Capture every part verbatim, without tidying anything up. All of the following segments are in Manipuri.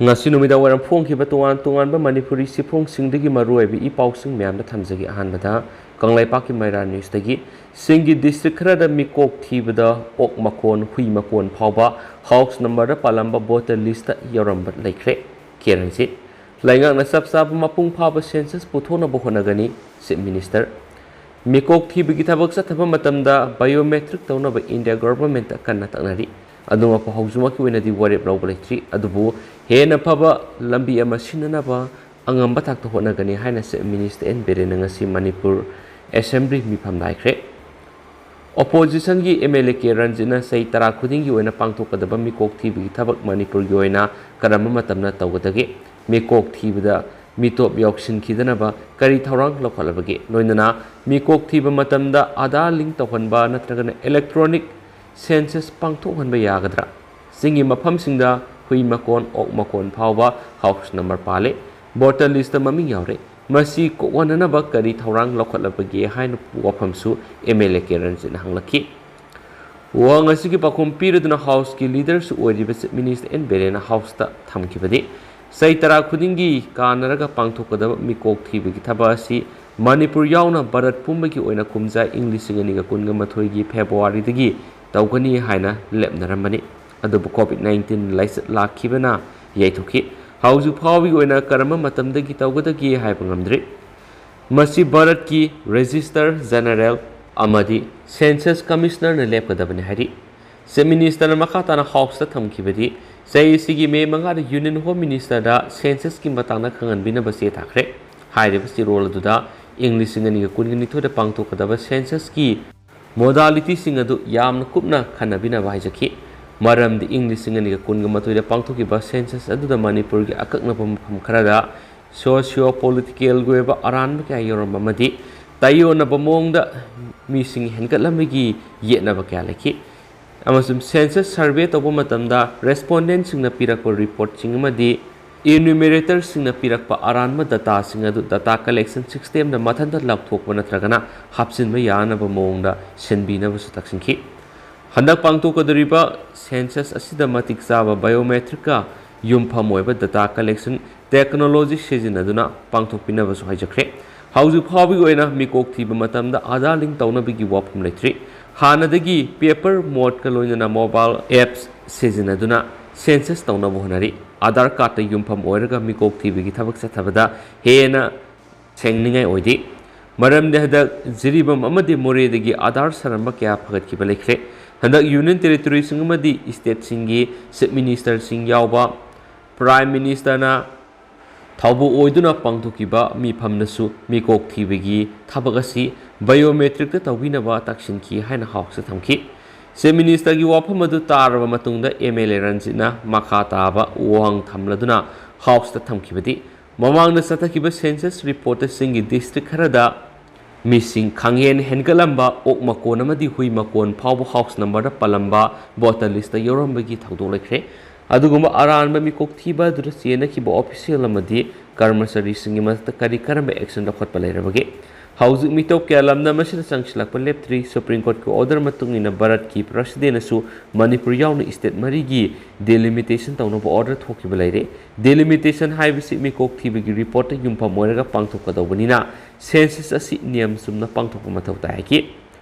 ꯉꯁꯤ ꯅꯨꯃꯤꯗꯥꯡ ꯋꯥꯏꯔꯝ ꯐꯣꯡꯈꯤꯕ ꯇꯣꯉꯥꯟ ꯇꯣꯉꯥꯟꯕ ꯃꯅꯤꯄꯨꯔꯤ ꯆꯦꯐꯣꯡꯁꯤꯡꯗꯒꯤ ꯃꯔꯨꯑꯣꯏꯕ ꯏ ꯄꯥꯎꯁꯤꯡ ꯃꯌꯥꯝꯗ ꯊꯝꯖꯒꯦ꯫ ꯑꯍꯥꯟꯕꯗ ꯀꯪꯂꯩꯄꯥꯛꯀꯤ ꯃꯩꯔꯥ ꯅ꯭ꯌꯨꯁꯇꯒꯤ꯫ ꯆꯤꯡꯒꯤ ꯗꯤꯁꯇ꯭ꯔꯤꯛ ꯈꯔꯗ ꯃꯤꯀꯣꯛ ꯊꯤꯕꯗ ꯑꯣꯛ ꯃꯀꯣꯟ, ꯍꯨꯏ ꯃꯀꯣꯟ ꯐꯥꯎꯕ ꯍꯥꯎꯁ ꯅꯝꯕꯔꯗ ꯄꯥꯜꯂꯝꯕ ꯚꯣꯇꯔ ꯂꯤꯁꯇ ꯌꯥꯎꯔꯝꯕ ꯂꯩꯈ꯭ꯔꯦ꯫ ꯀꯦ ꯔꯟꯖꯤꯠ꯫ ꯂꯩꯉꯥꯛꯅ ꯆꯞ ꯆꯥꯕ ꯃꯄꯨꯡ ꯐꯥꯕ ꯁꯦꯟꯁꯁ ꯄꯨꯊꯣꯛꯅꯕ ꯍꯣꯠꯅꯒꯅꯤ, ꯆꯤꯐ ꯃꯤꯅꯤꯁꯇꯔ꯫ ꯃꯤꯀꯣꯛ ꯊꯤꯕꯒꯤ ꯊꯕꯛ ꯆꯠꯊꯕ ꯃꯇꯝꯗ ꯕꯥꯏꯑꯣꯃꯦꯇ꯭ꯔꯤꯛ ꯇꯧꯅꯕ ꯏꯟꯗꯤꯌꯥ ꯒꯚꯔꯟꯃꯦꯟꯠꯇ ꯀꯟꯅ ꯇꯛꯅꯔꯤ꯫ ꯑꯗꯨꯃꯛꯄꯨ ꯍꯧꯖꯤꯛꯃꯛꯀꯤ ꯑꯣꯏꯅꯗꯤ ꯋꯥꯔꯦꯞ ꯂꯧꯕ ꯂꯩꯇ꯭ꯔꯤ꯫ ꯑꯗꯨꯕꯨ ꯍꯦꯟꯅ ꯐꯕ ꯂꯝꯕꯤ ꯑꯃ ꯁꯤꯟꯅꯅꯕ ꯑꯉꯝꯕ ꯊꯥꯛꯇ ꯍꯣꯠꯅꯒꯅꯤ ꯍꯥꯏꯅ ꯆꯤꯐ ꯃꯤꯅꯤꯁꯇꯔ ꯑꯦꯟ ꯕꯤꯔꯦꯟꯅ ꯉꯁꯤ ꯃꯅꯤꯄꯨꯔ ꯑꯦꯁꯦꯝꯕ꯭ꯂꯤ ꯃꯤꯐꯝꯗ ꯍꯥꯏꯈ꯭ꯔꯦ꯫ ꯑꯣꯄꯣꯖꯤꯁꯟꯒꯤ ꯑꯦꯝ ꯑꯦꯜ ꯑꯦ ꯀꯦ ꯔꯟꯖꯤꯠꯅ ꯆꯍꯤ ꯇꯔꯥ ꯈꯨꯗꯤꯡꯒꯤ ꯑꯣꯏꯅ ꯄꯥꯡꯊꯣꯛꯀꯗꯕ ꯃꯤꯀꯣꯛ ꯊꯤꯕꯒꯤ ꯊꯕꯛ ꯃꯅꯤꯄꯨꯔꯒꯤ ꯑꯣꯏꯅ ꯀꯔꯝꯕ ꯃꯇꯝꯗ ꯇꯧꯒꯗꯒꯦ? ꯃꯤꯀꯣꯛ ꯊꯤꯕꯗ ꯃꯤꯇꯣꯞ ꯌꯥꯎꯁꯤꯟꯈꯤꯗꯅꯕ ꯀꯔꯤ ꯊꯧꯔꯥꯡ ꯂꯧꯈꯠꯂꯕꯒꯦ? ꯂꯣꯏꯅꯅ ꯃꯤꯀꯣꯛ ꯊꯤꯕ ꯃꯇꯝꯗ ꯑꯥꯙꯥꯔ ꯂꯤꯡ ꯇꯧꯍꯟꯕ ꯅꯠꯇ꯭ꯔꯒꯅ ꯏꯂꯦꯛꯇ꯭ꯔꯣꯅꯤꯛ ꯁꯦꯟꯁꯁ ꯄꯥꯡꯊꯣꯛꯍꯟꯕ ꯌꯥꯒꯗ꯭ꯔꯥ? ꯆꯤꯡꯒꯤ ꯃꯐꯝꯁꯤꯡꯗ ꯍꯨꯏ ꯃꯀꯣꯟ, ꯑꯣꯛ ꯃꯀꯣꯟ ꯐꯥꯎꯕ ꯍꯥꯎꯁ ꯅꯝꯕꯔ ꯄꯥꯜꯂꯦ꯫ ꯚꯣꯇꯔ ꯂꯤꯁꯇ ꯃꯃꯤꯡ ꯌꯥꯎꯔꯦ꯫ ꯃꯁꯤ ꯀꯣꯛꯍꯟꯅꯅꯕ ꯀꯔꯤ ꯊꯧꯔꯥꯡ ꯂꯧꯈꯠꯂꯕꯒꯦ ꯍꯥꯏꯅ ꯋꯥꯐꯝꯁꯨ ꯑꯦꯝ ꯑꯦꯜ ꯑꯦ ꯀꯦ ꯔꯟꯖꯤꯠꯅ ꯍꯪꯂꯛꯈꯤ꯫ ꯋꯥꯍꯪ ꯑꯁꯤꯒꯤ ꯄꯥꯎꯈꯨꯝ ꯄꯤꯔꯗꯨꯅ ꯍꯥꯎꯁꯀꯤ ꯂꯤꯗꯔꯁꯨ ꯑꯣꯏꯔꯤꯕ ꯆꯤꯐ ꯃꯤꯅꯤꯁꯇꯔ ꯑꯦꯟ ꯕꯤꯔꯦꯟꯅ ꯍꯥꯎꯁꯇ ꯊꯝꯈꯤꯕꯗꯤ, ꯆꯍꯤ ꯇꯔꯥ ꯈꯨꯗꯤꯡꯒꯤ ꯀꯥꯟꯅꯔꯒ ꯄꯥꯡꯊꯣꯛꯀꯗꯕ ꯃꯤꯀꯣꯛ ꯊꯤꯕꯒꯤ ꯊꯕꯛ ꯑꯁꯤ ꯃꯅꯤꯄꯨꯔ ꯌꯥꯎꯅ ꯚꯥꯔꯠ ꯄꯨꯝꯕꯒꯤ ꯑꯣꯏꯅ ꯀꯨꯝꯖꯥ ꯏꯪ ꯂꯤꯁꯤꯡ ꯑꯅꯤꯒ ꯀꯨꯟꯒ ꯃꯥꯊꯣꯏꯒꯤ ꯐꯦꯕ꯭ꯔꯨꯋꯥꯔꯤꯗꯒꯤ ꯇꯧꯒꯅꯤ ꯍꯥꯏꯅ ꯂꯦꯞꯅꯔꯝꯕꯅꯤ꯫ ꯑꯗꯨꯕꯨ ꯀꯣꯚꯤꯗ ꯅꯥꯏꯟꯇꯤꯟ ꯂꯥꯏꯆꯠ ꯂꯥꯛꯈꯤꯕꯅ ꯌꯩꯊꯣꯛꯈꯤ꯫ ꯍꯧꯖꯤꯛ ꯐꯥꯎꯕꯒꯤ ꯑꯣꯏꯅ ꯀꯔꯝꯕ ꯃꯇꯝꯗꯒꯤ ꯇꯧꯒꯗꯒꯦ ꯍꯥꯏꯕ ꯉꯝꯗ꯭ꯔꯤ꯫ ꯃꯁꯤ ꯚꯥꯔꯠꯀꯤ ꯔꯦꯖꯤꯁꯇꯔ ꯖꯦꯅꯔꯦꯜ ꯑꯃꯗꯤ ꯁꯦꯟꯁꯁ ꯀꯃꯤꯁꯅꯔꯅ ꯂꯦꯞꯀꯗꯕꯅꯤ ꯍꯥꯏꯔꯤ꯫ ꯆꯤꯐ ꯃꯤꯅꯤꯁꯇꯔꯅ ꯃꯈꯥ ꯇꯥꯅ ꯍꯥꯎꯁꯇ ꯊꯝꯈꯤꯕꯗꯤ, ꯆꯍꯤ ꯑꯁꯤꯒꯤ ꯃꯦ ꯃꯉꯥꯗ ꯌꯨꯅꯤꯌꯟ ꯍꯣꯝ ꯃꯤꯅꯤꯁꯇꯔꯗ ꯁꯦꯟꯁꯁꯀꯤ ꯃꯇꯥꯡꯗ ꯈꯪꯍꯟꯕꯤꯅꯕ ꯆꯦ ꯊꯥꯈ꯭ꯔꯦ꯫ ꯍꯥꯏꯔꯤꯕ ꯆꯦꯔꯣꯜ ꯑꯗꯨꯗ ꯏꯪ ꯂꯤꯁꯤꯡ ꯑꯅꯤꯒ ꯀꯨꯟꯒ ꯅꯤꯊꯣꯏꯗ ꯄꯥꯡꯊꯣꯛꯀꯗꯕ ꯁꯦꯟꯁꯁꯀꯤ ꯃꯣꯗꯥꯂꯤꯇꯤꯁꯤꯡ ꯑꯗꯨ ꯌꯥꯝꯅ ꯀꯨꯞꯅ ꯈꯟꯅꯕꯤꯅꯕ ꯍꯥꯏꯖꯈꯤ꯫ ꯃꯔꯝꯗꯤ ꯏꯪ ꯂꯤꯁꯤꯡ ꯑꯅꯤꯒ ꯀꯨꯟꯒ ꯃꯥꯊꯣꯏꯗ ꯄꯥꯡꯊꯣꯛꯈꯤꯕ ꯁꯦꯟꯁꯁ ꯑꯗꯨꯗ ꯃꯅꯤꯄꯨꯔꯒꯤ ꯑꯀꯛꯅꯕ ꯃꯐꯝ ꯈꯔꯗ ꯁꯣꯁꯤꯌꯣ ꯄꯣꯂꯤꯇꯤꯀꯦꯜꯒꯤ ꯑꯣꯏꯕ ꯑꯔꯥꯟꯕ ꯀꯌꯥ ꯌꯥꯎꯔꯝꯕ ꯑꯃꯗꯤ ꯇꯥꯏꯑꯣꯟꯅꯕ ꯃꯑꯣꯡꯗ ꯃꯤꯁꯤꯡ ꯍꯦꯟꯒꯠꯂꯝꯕꯒꯤ ꯌꯦꯠꯅꯕ ꯀꯌꯥ ꯂꯩꯈꯤ꯫ ꯑꯃꯁꯨꯡ ꯁꯦꯟꯁꯁ ꯁꯔꯚꯦ ꯇꯧꯕ ꯃꯇꯝꯗ ꯔꯦꯁꯄꯣꯟꯗꯦꯟꯠꯁꯤꯡꯅ ꯄꯤꯔꯛꯄ ꯔꯤꯄꯣꯔꯠꯁꯤꯡ ꯑꯃꯗꯤ ꯏꯅ꯭ꯌꯨꯃꯦꯔꯦꯇꯔꯁꯤꯡꯅ ꯄꯤꯔꯛꯄ ꯑꯔꯥꯟꯕ ꯗꯇꯥꯁꯤꯡ ꯑꯗꯨ ꯗꯇꯥ ꯀꯂꯦꯛꯁꯟ ꯁꯤꯁꯇꯦꯝꯗ ꯃꯊꯟꯇ ꯂꯧꯊꯣꯛꯄ ꯅꯠꯇ꯭ꯔꯒꯅ ꯍꯥꯞꯆꯤꯟꯕ ꯌꯥꯅꯕ ꯃꯑꯣꯡꯗ ꯁꯤꯟꯕꯤꯅꯕꯁꯨ ꯇꯛꯁꯤꯟꯈꯤ꯫ ꯍꯟꯗꯛ ꯄꯥꯡꯊꯣꯛꯀꯗꯧꯔꯤꯕ ꯁꯦꯟꯁꯁ ꯑꯁꯤꯗ ꯃꯇꯤꯛ ꯆꯥꯕ ꯕꯥꯏꯑꯣꯃꯦꯇ꯭ꯔꯤꯛꯀ ꯌꯨꯝꯐꯝ ꯑꯣꯏꯕ data collection technology ꯁꯤꯖꯤꯟꯅꯗꯨꯅ ꯄꯥꯡꯊꯣꯛꯄꯤꯅꯕꯁꯨ ꯍꯥꯏꯖꯈ꯭ꯔꯦ꯫ ꯍꯧꯖꯤꯛ ꯐꯥꯎꯕꯒꯤ ꯑꯣꯏꯅ ꯃꯤꯀꯣꯛ ꯊꯤꯕ ꯃꯇꯝꯗ Aadhaar link ꯇꯧꯅꯕꯒꯤ ꯋꯥꯐꯝ ꯂꯩꯇ꯭ꯔꯤ꯫ ꯍꯥꯟꯅꯗꯒꯤ paper modeꯀ ꯂꯣꯏꯅꯅ mobile apps ꯁꯤꯖꯤꯟꯅꯗꯨꯅ census ꯇꯧꯅꯕ ꯍꯣꯠꯅꯔꯤ꯫ Aadhaar cardꯇ ꯌꯨꯝꯐꯝ ꯑꯣꯏꯔꯒ ꯃꯤꯀꯣꯛ ꯊꯤꯕꯒꯤ ꯊꯕꯛ ꯆꯠꯊꯕꯗ ꯍꯦꯟꯅ ꯁꯦꯡꯅꯤꯡꯉꯥꯏ ꯑꯣꯏꯗꯦ꯫ ꯃꯔꯝꯗꯤ ꯍꯟꯗꯛ ꯖꯤꯔꯤꯕꯥꯝ ꯑꯃꯗꯤ ꯃꯣꯔꯦꯗꯒꯤ Aadhaar ꯁꯥꯔꯝꯕ ꯀꯌꯥ ꯐꯒꯠꯈꯤꯕ ꯂꯩꯈ꯭ꯔꯦ꯫ ꯍꯟꯗꯛ Union Territoryꯁꯤꯡ ꯑꯃꯗꯤ stateꯁꯤꯡꯒꯤ Chief Ministerꯁꯤꯡ ꯌꯥꯎꯕ Prime Ministerꯅ ꯊꯧꯕꯨ ꯑꯣꯏꯗꯨꯅ ꯄꯥꯡꯊꯣꯛꯈꯤꯕ ꯃꯤꯐꯝꯗꯁꯨ ꯃꯤꯀꯣꯛ ꯊꯤꯕꯒꯤ ꯊꯕꯛ ꯑꯁꯤ biometricꯇ ꯇꯧꯕꯤꯅꯕ ꯇꯛꯁꯤꯟꯈꯤ ꯍꯥꯏꯅ Houseꯇ ꯊꯝꯈꯤ꯫ Chief Ministerꯒꯤ ꯋꯥꯐꯝ ꯑꯗꯨ ꯇꯥꯔꯕ ꯃꯇꯨꯡꯗ MLA ꯔꯟꯖꯤꯠꯅ ꯃꯈꯥ ꯇꯥꯕ ꯋꯥꯍꯪ ꯊꯝꯂꯗꯨꯅ Houseꯇ ꯊꯝꯈꯤꯕꯗꯤ, ꯃꯃꯥꯡꯗ ꯆꯠꯊꯈꯤꯕ census reporterꯁꯤꯡꯒꯤ district ꯈꯔꯗ ꯃꯤꯁꯤꯡ ꯈꯪꯍꯦꯟ ꯍꯦꯟꯒꯠꯂꯝꯕ, ꯑꯣꯛ ꯃꯀꯣꯟ ꯑꯃꯗꯤ ꯍꯨꯏ ꯃꯀꯣꯟ ꯐꯥꯎꯕ house numberꯗ ꯄꯜꯂꯝꯕ, voter listꯇ ꯌꯥꯎꯔꯝꯕꯒꯤ ꯊꯧꯗꯣꯛ ꯂꯩꯈ꯭ꯔꯦ꯫ ꯑꯗꯨꯒꯨꯝꯕ ꯑꯔꯥꯟꯕ ꯃꯤꯀꯣꯛ ꯊꯤꯕ ꯑꯗꯨꯗ ꯆꯦꯟꯅꯈꯤꯕ official ꯑꯃꯗꯤ ꯀꯔꯃꯆꯥꯔꯤꯁꯤꯡꯒꯤ ꯃꯊꯛꯇ ꯀꯔꯤ ꯀꯔꯝꯕ action ꯂꯧꯈꯠꯄ ꯂꯩꯔꯕꯒꯦ? ꯍꯧꯖꯤꯛ ꯃꯤꯇꯣꯞ ꯀꯌꯥ ꯂꯝꯗꯝ ꯑꯁꯤꯗ ꯆꯪꯁꯤꯜꯂꯛꯄ ꯂꯦꯞꯇ꯭ꯔꯤ꯫ Supreme Courtꯀꯤ order ꯃꯇꯨꯡ ꯏꯟꯅ ꯚꯥꯔꯠꯀꯤ presidentꯅꯁꯨ ꯃꯅꯤꯄꯨꯔ ꯌꯥꯎꯅ state ꯃꯔꯤꯒꯤ delimitation ꯇꯧꯅꯕ order ꯊꯣꯛꯈꯤꯕ ꯂꯩꯔꯦ꯫ Delimitation ꯍꯥꯏꯕꯁꯤ ꯃꯤꯀꯣꯛ ꯊꯤꯕꯒꯤ reportꯇ ꯌꯨꯝꯐꯝ ꯑꯣꯏꯔꯒ ꯄꯥꯡꯊꯣꯛꯀꯗꯧꯕꯅꯤꯅ census ꯑꯁꯤ ꯅꯤꯌꯝ ꯆꯨꯝꯅ ꯄꯥꯡꯊꯣꯛꯄ ꯃꯊꯧ ꯇꯥꯏ ꯍꯥꯏꯈꯤ꯫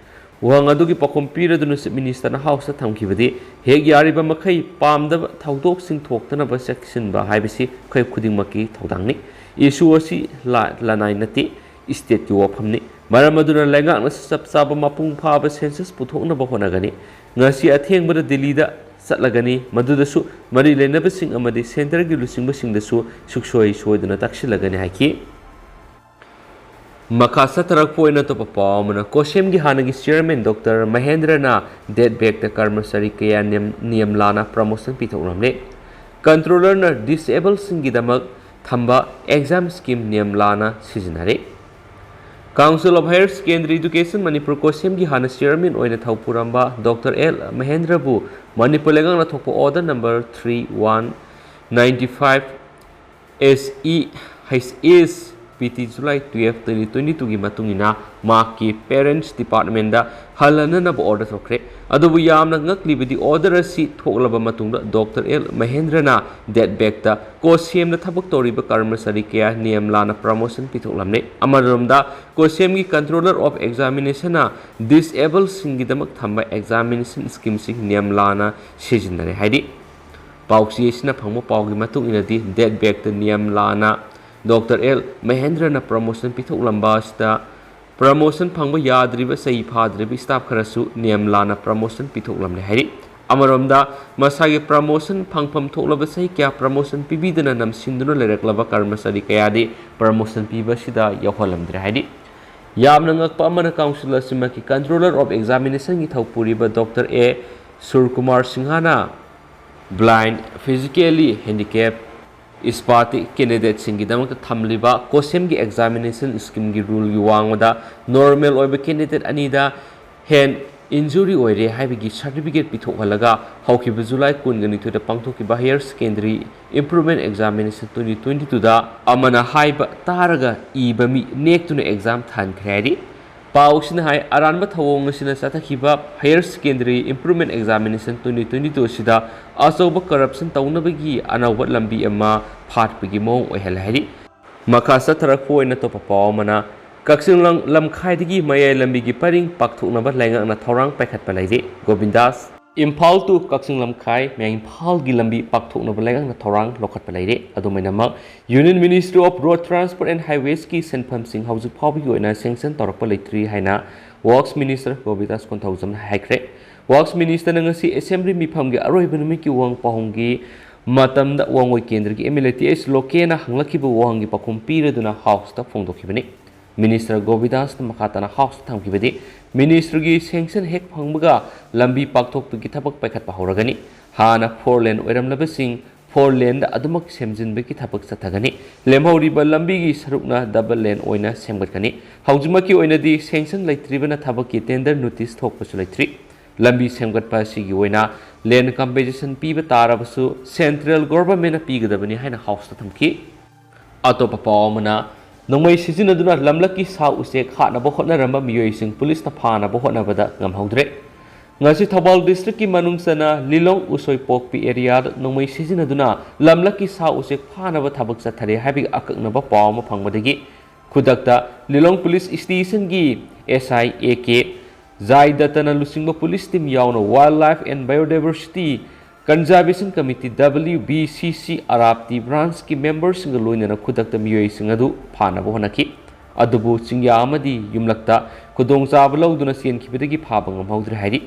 ꯋꯥꯍꯪ ꯑꯗꯨꯒꯤ ꯄꯥꯎꯈꯨꯝ ꯄꯤꯔꯗꯨꯅ Chief Ministerꯅ Houseꯇ ꯊꯝꯈꯤꯕꯗꯤ, ꯍꯦꯛ ꯌꯥꯔꯤꯕ ꯃꯈꯩ ꯄꯥꯝꯗꯕ ꯊꯧꯗꯣꯛꯁꯤꯡ ꯊꯣꯛꯇꯅꯕ ꯆꯦꯛꯁꯤꯟꯕ ꯍꯥꯏꯕꯁꯤ ꯑꯩꯈꯣꯏ ꯈꯨꯗꯤꯡꯃꯛꯀꯤ ꯊꯧꯗꯥꯡꯅꯤ꯫ Issue ꯑꯁꯤ ꯂ-, ꯂꯅꯥꯏ ꯅꯠꯇꯦ, stateꯀꯤ ꯋꯥꯐꯝꯅꯤ꯫ ꯃꯔꯝ ꯑꯗꯨꯅ ꯂꯩꯉꯥꯛꯅꯁꯨ ꯆꯞ ꯆꯥꯕ ꯃꯄꯨꯡ ꯐꯥꯕ census ꯄꯨꯊꯣꯛꯅꯕ ꯍꯣꯠꯅꯒꯅꯤ꯫ ꯉꯁꯤ ꯑꯊꯦꯡꯕꯗ ꯗꯤꯜꯂꯤꯗ ꯆꯠꯂꯒꯅꯤ, ꯃꯗꯨꯗꯁꯨ ꯃꯔꯤ ꯂꯩꯅꯕꯁꯤꯡ ꯑꯃꯗꯤ centreꯒꯤ ꯂꯨꯆꯤꯡꯕꯁꯤꯡꯗꯁꯨ ꯁꯨꯛꯁꯣꯏ ꯁꯣꯏꯗꯅ ꯇꯛꯁꯤꯜꯂꯒꯅꯤ ꯍꯥꯏꯈꯤ꯫ ꯃꯈꯥ ꯆꯠꯊꯔꯛꯄ ꯑꯣꯏꯅ ꯑꯇꯣꯞꯄ ꯄꯥꯎ ꯑꯃꯅ, COSEMꯒꯤ ꯍꯥꯟꯅꯒꯤ chairman Doctor ꯃꯍꯦꯟꯗ꯭ꯔꯅ date backꯇ ꯀꯔꯃꯆꯥꯔꯤ ꯀꯌꯥ ꯅꯤꯌꯝ, ꯅꯤꯌꯝ ꯂꯥꯟꯅ promotion ꯄꯤꯊꯣꯛꯂꯝꯂꯦ꯫ Controllerꯅ disabledꯁꯤꯡꯒꯤꯗꯃꯛ ꯊꯝꯕ exam scheme ꯅꯤꯌꯝ ꯂꯥꯟꯅ ꯁꯤꯖꯤꯟꯅꯔꯦ꯫ Council of Higher Secondary Education Manipur, COSEMꯒꯤ ꯍꯥꯟꯅ chairman ꯑꯣꯏꯅ ꯊꯧ ꯄꯨꯔꯝꯕ Doctor ꯑꯦꯜ ꯃꯍꯦꯟꯗ꯭ꯔꯕꯨ ꯃꯅꯤꯄꯨꯔ ꯂꯩꯉꯥꯛꯅ ꯊꯣꯛꯄ order number three one ninety five S E H S P T July twelve, twenty twenty ꯇꯨꯒꯤ ꯃꯇꯨꯡ ꯏꯟꯅ ꯃꯍꯥꯛꯀꯤ parents departmentꯗ ꯍꯜꯍꯟꯅꯅꯕ order ꯊꯣꯛꯈ꯭ꯔꯦ꯫ ꯑꯗꯨꯕꯨ ꯌꯥꯝꯅ ꯉꯛꯂꯤꯕꯗꯤ order ꯑꯁꯤ ꯊꯣꯛꯂꯕ ꯃꯇꯨꯡꯗ ꯗꯣꯛꯇꯔ ꯑꯦꯜ ꯃꯍꯦꯟꯗ꯭ꯔꯅ ꯗꯦꯠ ꯕꯦꯛꯇ ꯀꯣꯁꯦꯝꯗ ꯊꯕꯛ ꯇꯧꯔꯤꯕ ꯀꯔꯃꯆꯥꯔꯤ ꯀꯌꯥ ꯅꯤꯌꯝ ꯂꯥꯟꯅ promotion ꯄꯤꯊꯣꯛꯂꯝꯂꯦ꯫ ꯑꯃꯔꯣꯝꯗ ꯀꯣꯁꯦꯝꯒꯤ Controller of Examinationꯅ disabledꯁꯤꯡꯒꯤꯗꯃꯛ ꯊꯝꯕ examination schemeꯁꯤꯡ ꯅꯤꯌꯝ ꯂꯥꯟꯅ ꯁꯤꯖꯤꯟꯅꯔꯦ ꯍꯥꯏꯔꯤ꯫ ꯄꯥꯎꯆꯦ ꯑꯁꯤꯅ ꯐꯪꯕ ꯄꯥꯎꯒꯤ ꯃꯇꯨꯡ ꯏꯟꯅꯗꯤ ꯗꯦꯠ ꯕꯦꯛꯇ ꯅꯤꯌꯝ ꯂꯥꯟꯅ ꯗꯣꯛꯇꯔ ꯑꯦꯜ ꯃꯍꯦꯟꯗ꯭ꯔꯅ promotion ꯄꯤꯊꯣꯛꯂꯝꯕ ꯑꯁꯤꯗ promotion ꯐꯪꯕ ꯌꯥꯗ꯭ꯔꯤꯕ ꯆꯍꯤ ꯐꯥꯗ꯭ꯔꯤꯕ staff ꯈꯔꯁꯨ ꯅꯤꯌꯝ ꯂꯥꯟꯅ promotion ꯄꯤꯊꯣꯛꯂꯝꯂꯦ ꯍꯥꯏꯔꯤ꯫ ꯑꯃꯔꯣꯝꯗ ꯃꯁꯥꯒꯤ promotion ꯐꯪꯐꯝ ꯊꯣꯛꯂꯕ ꯆꯍꯤ ꯀꯌꯥ promotion ꯄꯤꯕꯤꯗꯅ ꯅꯝꯁꯤꯟꯗꯨꯅ ꯂꯩꯔꯛꯂꯕ ꯀꯔꯃꯆꯥꯔꯤ ꯀꯌꯥꯗꯤ promotion ꯄꯤꯕ ꯑꯁꯤꯗ ꯌꯥꯎꯍꯜꯂꯝꯗ꯭ꯔꯦ ꯍꯥꯏꯔꯤ꯫ ꯌꯥꯝꯅ ꯉꯛꯄ ꯑꯃꯅ council ꯑꯁꯤꯃꯛꯀꯤ Controller of Examinationꯒꯤ ꯊꯧ ꯄꯨꯔꯤꯕ ꯗꯣꯛꯇꯔ ꯑꯦ ꯁꯨꯔꯀꯨꯃꯥꯔ ꯁꯤꯡꯍꯅ blind, physically handicap, spastic candidateꯁꯤꯡꯒꯤꯗꯃꯛꯇ ꯊꯝꯂꯤꯕ ꯀꯣꯁꯦꯝꯒꯤ examination schemeꯒꯤ ruleꯒꯤ ꯋꯥꯡꯃꯗ normal ꯑꯣꯏꯕ candidate ꯑꯅꯤꯗ hand injury ꯑꯣꯏꯔꯦ ꯍꯥꯏꯕꯒꯤ certificate ꯄꯤꯊꯣꯛꯍꯜꯂꯒ ꯍꯧꯈꯤꯕ ꯖꯨꯂꯥꯏ ꯀꯨꯟꯒ ꯅꯤꯊꯣꯏꯗ ꯄꯥꯡꯊꯣꯛꯈꯤꯕ Higher Secondary Improvement Examination twenty twenty twoꯗ ꯑꯃꯅ ꯍꯥꯏꯕ ꯇꯥꯔꯒ ꯏꯕ ꯃꯤ ꯅꯦꯛꯇꯨꯅ exam ꯊꯥꯍꯟꯈ꯭ꯔꯦ ꯍꯥꯏꯔꯤ꯫ ꯄꯥꯎꯁꯤꯅ ꯍꯥꯏ, ꯑꯔꯥꯟꯕ ꯊꯧꯑꯣꯡ ꯑꯁꯤꯅ ꯆꯠꯊꯈꯤꯕ Higher Secondary Improvement Examination twenty twenty two ꯑꯁꯤꯗ ꯑꯆꯧꯕ corruption ꯇꯧꯅꯕꯒꯤ ꯑꯅꯧꯕ ꯂꯝꯕꯤ ꯑꯃ ꯐꯥꯠꯄꯒꯤ ꯃꯑꯣꯡ ꯑꯣꯏꯍꯜꯂꯦ ꯍꯥꯏꯔꯤ꯫ ꯃꯈꯥ ꯆꯠꯊꯔꯛꯄ ꯑꯣꯏꯅ ꯑꯇꯣꯞꯄ ꯄꯥꯎ ꯑꯃꯅ, ꯀꯛꯆꯤꯡ ꯂꯝ-, ꯂꯝꯈꯥꯏꯗꯒꯤ ꯃꯌꯥꯏ ꯂꯝꯕꯤꯒꯤ ꯄꯔꯤꯡ ꯄꯥꯛꯊꯣꯛꯅꯕ ꯂꯩꯉꯥꯛꯅ ꯊꯧꯔꯥꯡ ꯄꯥꯏꯈꯠꯄ ꯂꯩꯔꯤ꯫ ꯒꯣꯕꯤꯟꯗꯥꯁ꯫ ꯏꯝꯐꯥꯜ to ꯀꯛꯆꯤꯡ ꯂꯝꯈꯥꯏ ꯃꯌꯥꯏ ꯏꯝꯐꯥꯜꯒꯤ ꯂꯝꯕꯤ ꯄꯥꯛꯊꯣꯛꯅꯕ ꯂꯩꯉꯥꯛꯅ ꯊꯧꯔꯥꯡ ꯂꯧꯈꯠꯄ ꯂꯩꯔꯦ꯫ ꯑꯗꯨꯃꯥꯏꯅꯃꯛ, Union Ministry of Road Transport and Highwaysꯀꯤ ꯁꯦꯟꯐꯝꯁꯤꯡ ꯍꯧꯖꯤꯛ ꯐꯥꯎꯕꯒꯤ ꯑꯣꯏꯅ sanction ꯇꯧꯔꯛꯄ ꯂꯩꯇ꯭ꯔꯤ ꯍꯥꯏꯅ Works Minister ꯒꯣꯕꯤꯟꯗꯥꯁ ꯀꯣꯟꯊꯧꯖꯝꯅ ꯍꯥꯏꯈ꯭ꯔꯦ꯫ Works Ministerꯅ ꯉꯁꯤ Assembly ꯃꯤꯐꯝꯒꯤ ꯑꯔꯣꯏꯕ ꯅꯨꯃꯤꯠꯀꯤ ꯋꯥꯍꯪ ꯄꯥꯎꯍꯨꯝꯒꯤ ꯃꯇꯝꯗ ꯋꯥꯉꯣꯏ ꯀꯦꯟꯗ꯭ꯔꯒꯤ M L A T H ꯂꯣꯀꯦꯅ ꯍꯪꯂꯛꯈꯤꯕ ꯋꯥꯍꯪꯒꯤ ꯄꯥꯎꯈꯨꯝ ꯄꯤꯔꯗꯨꯅ Houseꯇ ꯐꯣꯡꯗꯣꯛꯈꯤꯕꯅꯤ꯫ Minister ꯒꯣꯕꯤꯟꯗꯥꯁꯅ ꯃꯈꯥ ꯇꯥꯅ Houseꯇ ꯊꯝꯈꯤꯕꯗꯤ, Ministryꯒꯤ sanction ꯍꯦꯛ ꯐꯪꯕꯒ ꯂꯝꯕꯤ ꯄꯥꯛꯊꯣꯛꯄꯒꯤ ꯊꯕꯛ ꯄꯥꯏꯈꯠꯄ ꯍꯧꯔꯒꯅꯤ꯫ ꯍꯥꯟꯅ four lane ꯑꯣꯏꯔꯝꯂꯕꯁꯤꯡ four laneꯗ ꯑꯗꯨꯃꯛ ꯁꯦꯝꯖꯤꯟꯕꯒꯤ ꯊꯕꯛ ꯆꯠꯊꯒꯅꯤ꯫ ꯂꯦꯝꯍꯧꯔꯤꯕ ꯂꯝꯕꯤꯒꯤ ꯁꯔꯨꯛꯅ double lane ꯑꯣꯏꯅ ꯁꯦꯝꯒꯠꯀꯅꯤ꯫ ꯍꯧꯖꯤꯛꯃꯛꯀꯤ ꯑꯣꯏꯅꯗꯤ sanction ꯂꯩꯇ꯭ꯔꯤꯕꯅ ꯊꯕꯛꯀꯤ tender notice ꯊꯣꯛꯄꯁꯨ ꯂꯩꯇ꯭ꯔꯤ꯫ ꯂꯝꯕꯤ ꯁꯦꯝꯒꯠꯄ ꯑꯁꯤꯒꯤ ꯑꯣꯏꯅ land compensation ꯄꯤꯕ ꯇꯥꯔꯕꯁꯨ central governmentꯅ ꯄꯤꯒꯗꯕꯅꯤ ꯍꯥꯏꯅ Houseꯇ ꯊꯝꯈꯤ꯫ ꯑꯇꯣꯞꯄ ꯄꯥꯎ ꯑꯃꯅ, ꯅꯣꯡꯃꯩ ꯁꯤꯖꯤꯟꯅꯗꯨꯅ ꯂꯝꯂꯛꯀꯤ ꯁꯥ ꯎꯆꯦꯛ ꯍꯥꯠꯅꯕ ꯍꯣꯠꯅꯔꯝꯕ ꯃꯤꯑꯣꯏꯁꯤꯡ ꯄꯨꯂꯤꯁꯅ ꯐꯥꯅꯕ ꯍꯣꯠꯅꯕꯗ ꯉꯝꯍꯧꯗ꯭ꯔꯦ꯫ ꯉꯁꯤ ꯊꯧꯕꯥꯜ ꯗꯤꯁꯇ꯭ꯔꯤꯛꯀꯤ ꯃꯅꯨꯡ ꯆꯟꯅ ꯂꯤꯂꯣꯡ ꯎꯁꯣꯏꯄꯣꯛꯄꯤ ꯑꯦꯔꯤꯌꯥꯗ ꯅꯣꯡꯃꯩ ꯁꯤꯖꯤꯟꯅꯗꯨꯅ ꯂꯝꯂꯛꯀꯤ ꯁꯥ ꯎꯆꯦꯛ ꯐꯥꯅꯕ ꯊꯕꯛ ꯆꯠꯊꯔꯦ ꯍꯥꯏꯕꯒꯤ ꯑꯀꯛꯅꯕ ꯄꯥꯎ ꯑꯃ ꯐꯪꯕꯗꯒꯤ ꯈꯨꯗꯛꯇ ꯂꯤꯂꯣꯡ ꯄꯨꯂꯤꯁ ꯁ꯭ꯇꯦꯁꯟꯒꯤ S I A K ꯖꯥꯏꯗꯇꯅ ꯂꯨꯆꯤꯡꯕ ꯄꯨꯂꯤꯁ ꯇꯤꯝ ꯌꯥꯎꯅ Wildlife and Biodiversity Conservation Committee, W B C C, ꯑꯔꯥꯞꯇꯤ ꯕ꯭ꯔꯥꯟꯁꯀꯤ ꯃꯦꯝꯕꯔꯁꯤꯡꯒ ꯂꯣꯏꯅꯅ ꯈꯨꯗꯛꯇ ꯃꯤꯑꯣꯏꯁꯤꯡ ꯑꯗꯨ ꯐꯥꯅꯕ ꯍꯣꯠꯅꯈꯤ꯫ ꯑꯗꯨꯕꯨ ꯆꯤꯡꯌꯥ ꯑꯃꯗꯤ ꯌꯨꯝꯂꯛꯇ ꯈꯨꯗꯣꯡꯆꯥꯕ ꯂꯧꯗꯨꯅ ꯆꯦꯟꯈꯤꯕꯗꯒꯤ ꯐꯥꯕ ꯉꯝꯍꯧꯗ꯭ꯔꯦ ꯍꯥꯏꯔꯤ꯫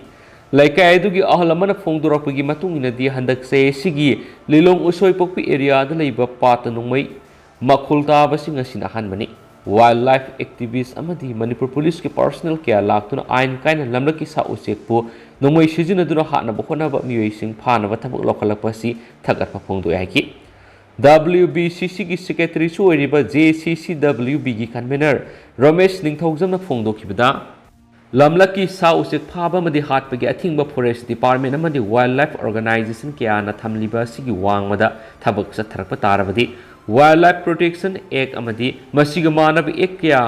ꯂꯩꯀꯥꯏ ꯑꯗꯨꯒꯤ ꯑꯍꯜ ꯑꯃꯅ ꯐꯣꯡꯗꯣꯔꯛꯄꯒꯤ ꯃꯇꯨꯡ ꯏꯟꯅꯗꯤ, ꯍꯟꯗꯛ ꯆꯍꯤꯁꯤꯒꯤ ꯂꯤꯂꯣꯡ ꯎꯁꯣꯏꯄꯣꯛꯄꯤ ꯑꯦꯔꯤꯌꯥꯗ ꯂꯩꯕ ꯄꯥꯠꯇ ꯅꯣꯡꯃꯩ ꯃꯈꯣꯜ ꯇꯥꯕꯁꯤ ꯉꯁꯤꯅ ꯑꯍꯥꯟꯕꯅꯤ꯫ Wildlife activist ꯑꯃꯗꯤ ꯃꯅꯤꯄꯨꯔ ꯄꯨꯂꯤꯁꯀꯤ ꯄꯥꯔꯁꯣꯅꯦꯜ ꯀꯌꯥ ꯂꯥꯛꯇꯨꯅ ꯑꯥꯏꯟ ꯀꯥꯏꯅ ꯂꯝꯂꯛꯀꯤ ꯁꯥ ꯎꯆꯦꯛꯄꯨ ꯅꯣꯡꯃꯩ ꯁꯤꯖꯤꯟꯅꯗꯨꯅ ꯍꯥꯠꯅꯕ ꯍꯣꯠꯅꯕ ꯃꯤꯑꯣꯏꯁꯤꯡ ꯐꯥꯅꯕ ꯊꯕꯛ ꯂꯧꯈꯠꯂꯛꯄ ꯑꯁꯤ ꯊꯥꯒꯠꯄ ꯐꯣꯡꯗꯣꯛꯑꯦ ꯍꯥꯏꯈꯤ꯫ W B C C ꯒꯤ ꯁꯦꯀ꯭ꯔꯦꯇꯔꯤꯁꯨ ꯑꯣꯏꯔꯤꯕ J C C W B ꯒꯤ ꯀꯟꯚꯦꯅꯔ ꯔꯣꯃꯦꯁ ꯅꯤꯡꯊꯧꯖꯝꯅ ꯐꯣꯡꯗꯣꯛꯈꯤꯕꯗ, ꯂꯝꯂꯛꯀꯤ ꯁꯥ ꯎꯆꯦꯛ ꯐꯥꯕ ꯑꯃꯗꯤ ꯍꯥꯠꯄꯒꯤ ꯑꯊꯤꯡꯕ ꯐꯣꯔꯦꯁ ꯗꯤꯄꯥꯔꯠꯃꯦꯟ ꯑꯃꯗꯤ ꯋꯥꯏꯜꯗ ꯂꯥꯏꯐ ꯑꯣꯔꯒꯅꯥꯏꯖꯦꯁꯟ ꯀꯌꯥꯅ ꯊꯝꯂꯤꯕ ꯑꯁꯤꯒꯤ ꯋꯥꯡꯃꯗ ꯊꯕꯛ ꯆꯠꯊꯔꯛꯄ ꯇꯥꯔꯕꯗꯤ, ꯋꯥꯏꯜꯗ ꯂꯥꯏꯐ ꯄ꯭ꯔꯣꯇꯦꯛꯁꯟ ꯑꯦꯛ ꯑꯃꯗꯤ ꯃꯁꯤꯒ ꯃꯥꯟꯅꯕ ꯑꯦꯛ ꯀꯌꯥ